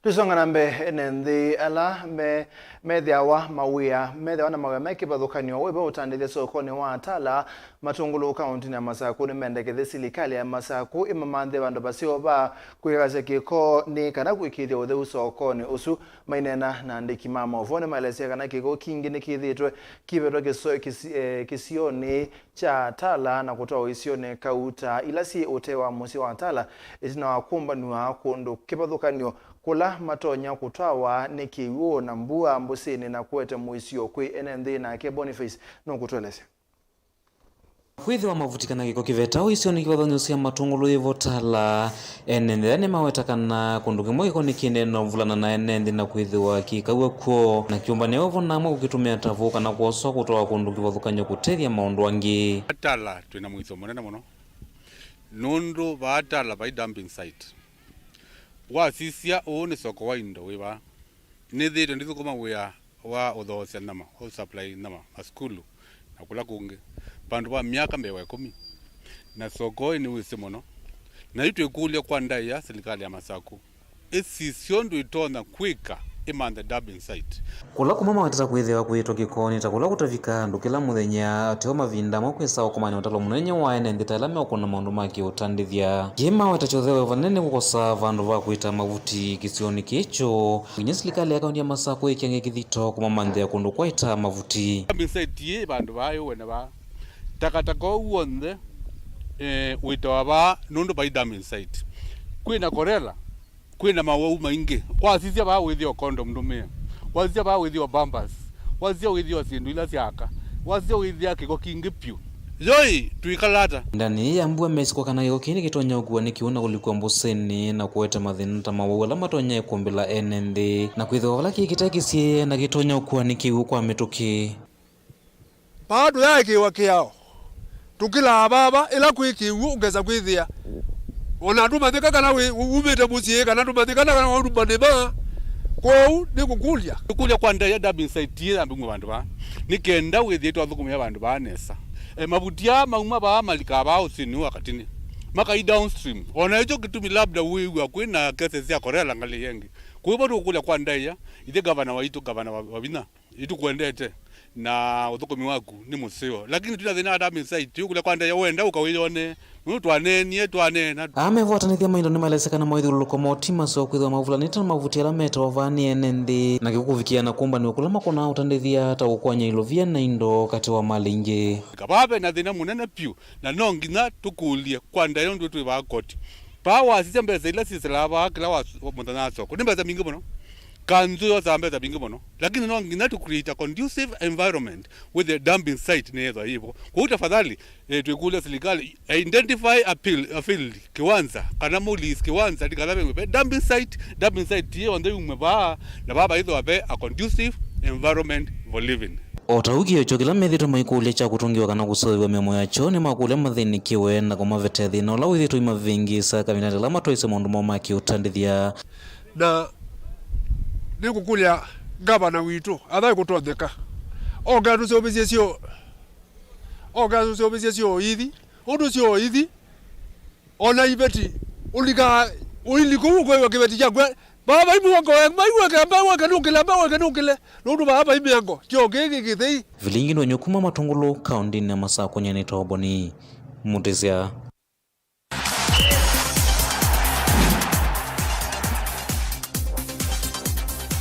Tũisonga na mbee, ene nthĩ ala me, methĩawa mawĩa, methĩawa na mawĩa me kĩvathũkany'o wĩva ũtandĩthya sokonĩ wa Atala, Matũngũlũ, kaũntĩnĩ ya Masakũ nĩmendekethye silikalĩ ya Masakũ ĩmamanthĩe vandũ vaseo va kwĩkasya kĩko nĩ kana kũĩkĩĩthya ũtheu sokonĩ ũsu. Maineena na andĩki ma maũvoo nĩmaelesya kana kĩko kingĩ nĩkĩthĩĩtwe kĩvetwa kĩso-, kĩsi-, eh, kĩsionĩ kya Atala na kũtwawa isionĩ kauta ila syĩ ũtee wa mũsyĩ wa Atala, ĩtina wa kũmbanw'a kũndũ kĩvathũkany'o kũla matonya kũtwawa nĩ kĩw'ũ na mbua mbũsĩnĩ na kũete mũisyo kwĩ ene nthĩ. Nake Boniface nũkũtũelesya. Kwĩthĩwa mavuti kana kĩko kĩvetawa isionĩ kĩvathũkany'o sya Matũngũlũ yĩvo Atala, ene nthĩ nĩmaweta kana kũndũ kĩmwe kĩko nĩkĩendee na ũvulana na ene nthĩ na kwĩthĩwa kĩkaw'a kw'o, na kĩũmbanĩa wĩvo na amwe kũkĩtũmĩa ta vũũ kana kwoswa kũtwawa kũndũ kĩvathũkany'o kũtethya maũndũ angĩ. Atala twĩ na mũisyo mũnene mũno, nũndũ vaa Atala vai dumping site. Wasisya ũũ nĩ soko wa indo wĩ vaa. Nĩthĩĩtwe ndithũkũma wĩa wa ũthoosya nyama, ũsupply nyama masukulu na kũla kũngĩ vandũ va myaka mbee wa ĩkũmi. Na soko ĩĩ nĩwĩsĩ mũno. Na yu twĩkũlya kwa ndaĩa silikalĩ ya Masakũ ĩsisye ũndũ ĩtonya kwĩka ĩmanthe dumping site. Kũla kuma mawetete kwĩthĩwa kũĩtwa kĩko nĩ ta kũla kũtavika andũ kĩla mũthenya, teo mavinda amwe kwĩsa ũkomani ũtalo mũnene wa ene nthĩ ta ĩla meũkũna maũndũ ma kĩũtandĩthya. Kĩĩ maweta kyothew'a vanene nĩ kũkosa vandũ va kwĩta mavuti kĩsionĩ kĩĩ kyoo. Nginya silikalĩ ya kaunti ya Masakũ ĩkĩange kĩthito kũmamanthĩa kũndũ kwaĩta mavuti. Dumping site yĩ vandũ vaa yũwene vaa. Takataka ũu w'onthe, eh, wĩtawa vaa nũndũ vai dumping site. Kwĩna korela, kwĩna mawau maingĩ. Wasisya vaa wĩthĩa o condom ndũmĩe. Wasisya vaa wĩthĩa o pampers. Wasisya wĩthĩa o syĩndũ ila sya aka. Wasisya wĩthĩa kĩko kingĩ vyũ. Yoi, twĩkala ata? Ĩvindanĩ yĩĩ ya mbua, mesĩ kwa kana kĩko kĩĩ nĩkĩtonya ũkua nĩ kĩw'ũ na kũlikwa mbũsĩnĩ na kũete mathĩna ta mawau ala matonya ĩkũmbĩla ene nthĩ, na kwĩthĩwa vala kĩĩ kĩtaĩ kĩsiĩĩe na kĩtonya ũkua nĩ kĩw'ũ kwa mĩtũkĩ. Vaa tũyaĩkĩĩwa kĩao, tũkĩlaa vava, ĩla kwĩ kĩw'ũ ũkesa kwĩthĩa. O na ndũmanyĩka kana wĩ, umĩte mũsyĩ, kana ndũmanyĩka kana wauma nĩma. Kwoou nĩkũkũlya. Nĩkũlya kwa ndaĩa dumping site ĩĩ yambingwe vandũ vaa, nĩ kenda wĩthĩe twathũkũmĩa vandũ vaa nesa. E, mavuti aa mauma vaa malikaa vaa ũsĩnĩ ũũ wa Katini, makai downstream. O na ĩkyo kĩtumi labda wĩw'a kwĩna cases sya korela ngalĩ ĩngĩ. Kwoou tũkũlya kwa ndaĩa, ithyĩ gavana waitũ, gavana wa, wa vinya, ĩtũkwendete. Na ũthũkũmi waku nĩ mũseo. Lakini twĩna thĩna wa dumping site, tũikũlya kwa ndaĩa wenda ũka wĩyone. Nũndũ twaneenie, twaneena. Aa mevotanĩthya maindo nĩmaelesya kana moithyũlũlũko moo ti maseo kwĩthĩwa mavulanĩte na mavuti ala metawa vaa nĩ ene nthĩ, na kĩu kũvikĩa na kũmbanĩw'a kũla makonaa ũtandĩthya ta ũkwany'a ilovia na indo katĩ wa malĩ ingĩ. Vaa ve na thĩna mũnene vyũ, na no nginya tũkũlye kwa ndaĩa nũndũ twĩ vaa koti. Vaa wasisya mbesa ila syĩsĩlaa vaa kĩla wa mũthenya wa soko, nĩ mbesa mbingĩ mũno. Kanzũ yosaa mbesa mbingĩ mũno. Lakini no nginya to create a conducive environment with the dumping site nĩyethwa yĩvo. Kwoou tafadhali, eh, twĩkũlya serikali identify a pil- a field, kiwanza, kana mũlease kiwanza, ndikala vengwe ve dumping site, dumping site ti yonthe yumwe vaa, na vaa vaithwa ve a conducive environment for living. O ta ũu kĩo kyo kĩla methĩĩtwe maikũlya kya kũtũngĩwa kana kũseũvĩw'a mĩomo ya kyoo, nĩmakũlya mathĩnĩkĩwe na kũmavete thĩna ũla wĩthĩĩtwe ũimavĩngĩĩsa kavindanĩ kala matwaĩsye maũndũ moo ma kĩũtandĩthya. Na nĩngũkũlya ngavana witũ, athaĩ kũtonyeka, oke atũseũvĩsye syoo, oke atũseũvĩsye syoo ithi, ũndũ syoo ithi, o na iveti, ũlikaa ũilikũ ũkwĩw'a kĩveti kyaku, vaa vai mũongo, maiweke, mbeweke nũkĩle, mbeweke nũkĩle, nũndũ vaa vai mĩango, kyoo kĩĩ kĩ kĩthei. Vilingi ndwenyu kuma Matũngũlũ, kaũndĩnĩ ya Masakũ, nyanĩtwa Oboni Mũtĩsya.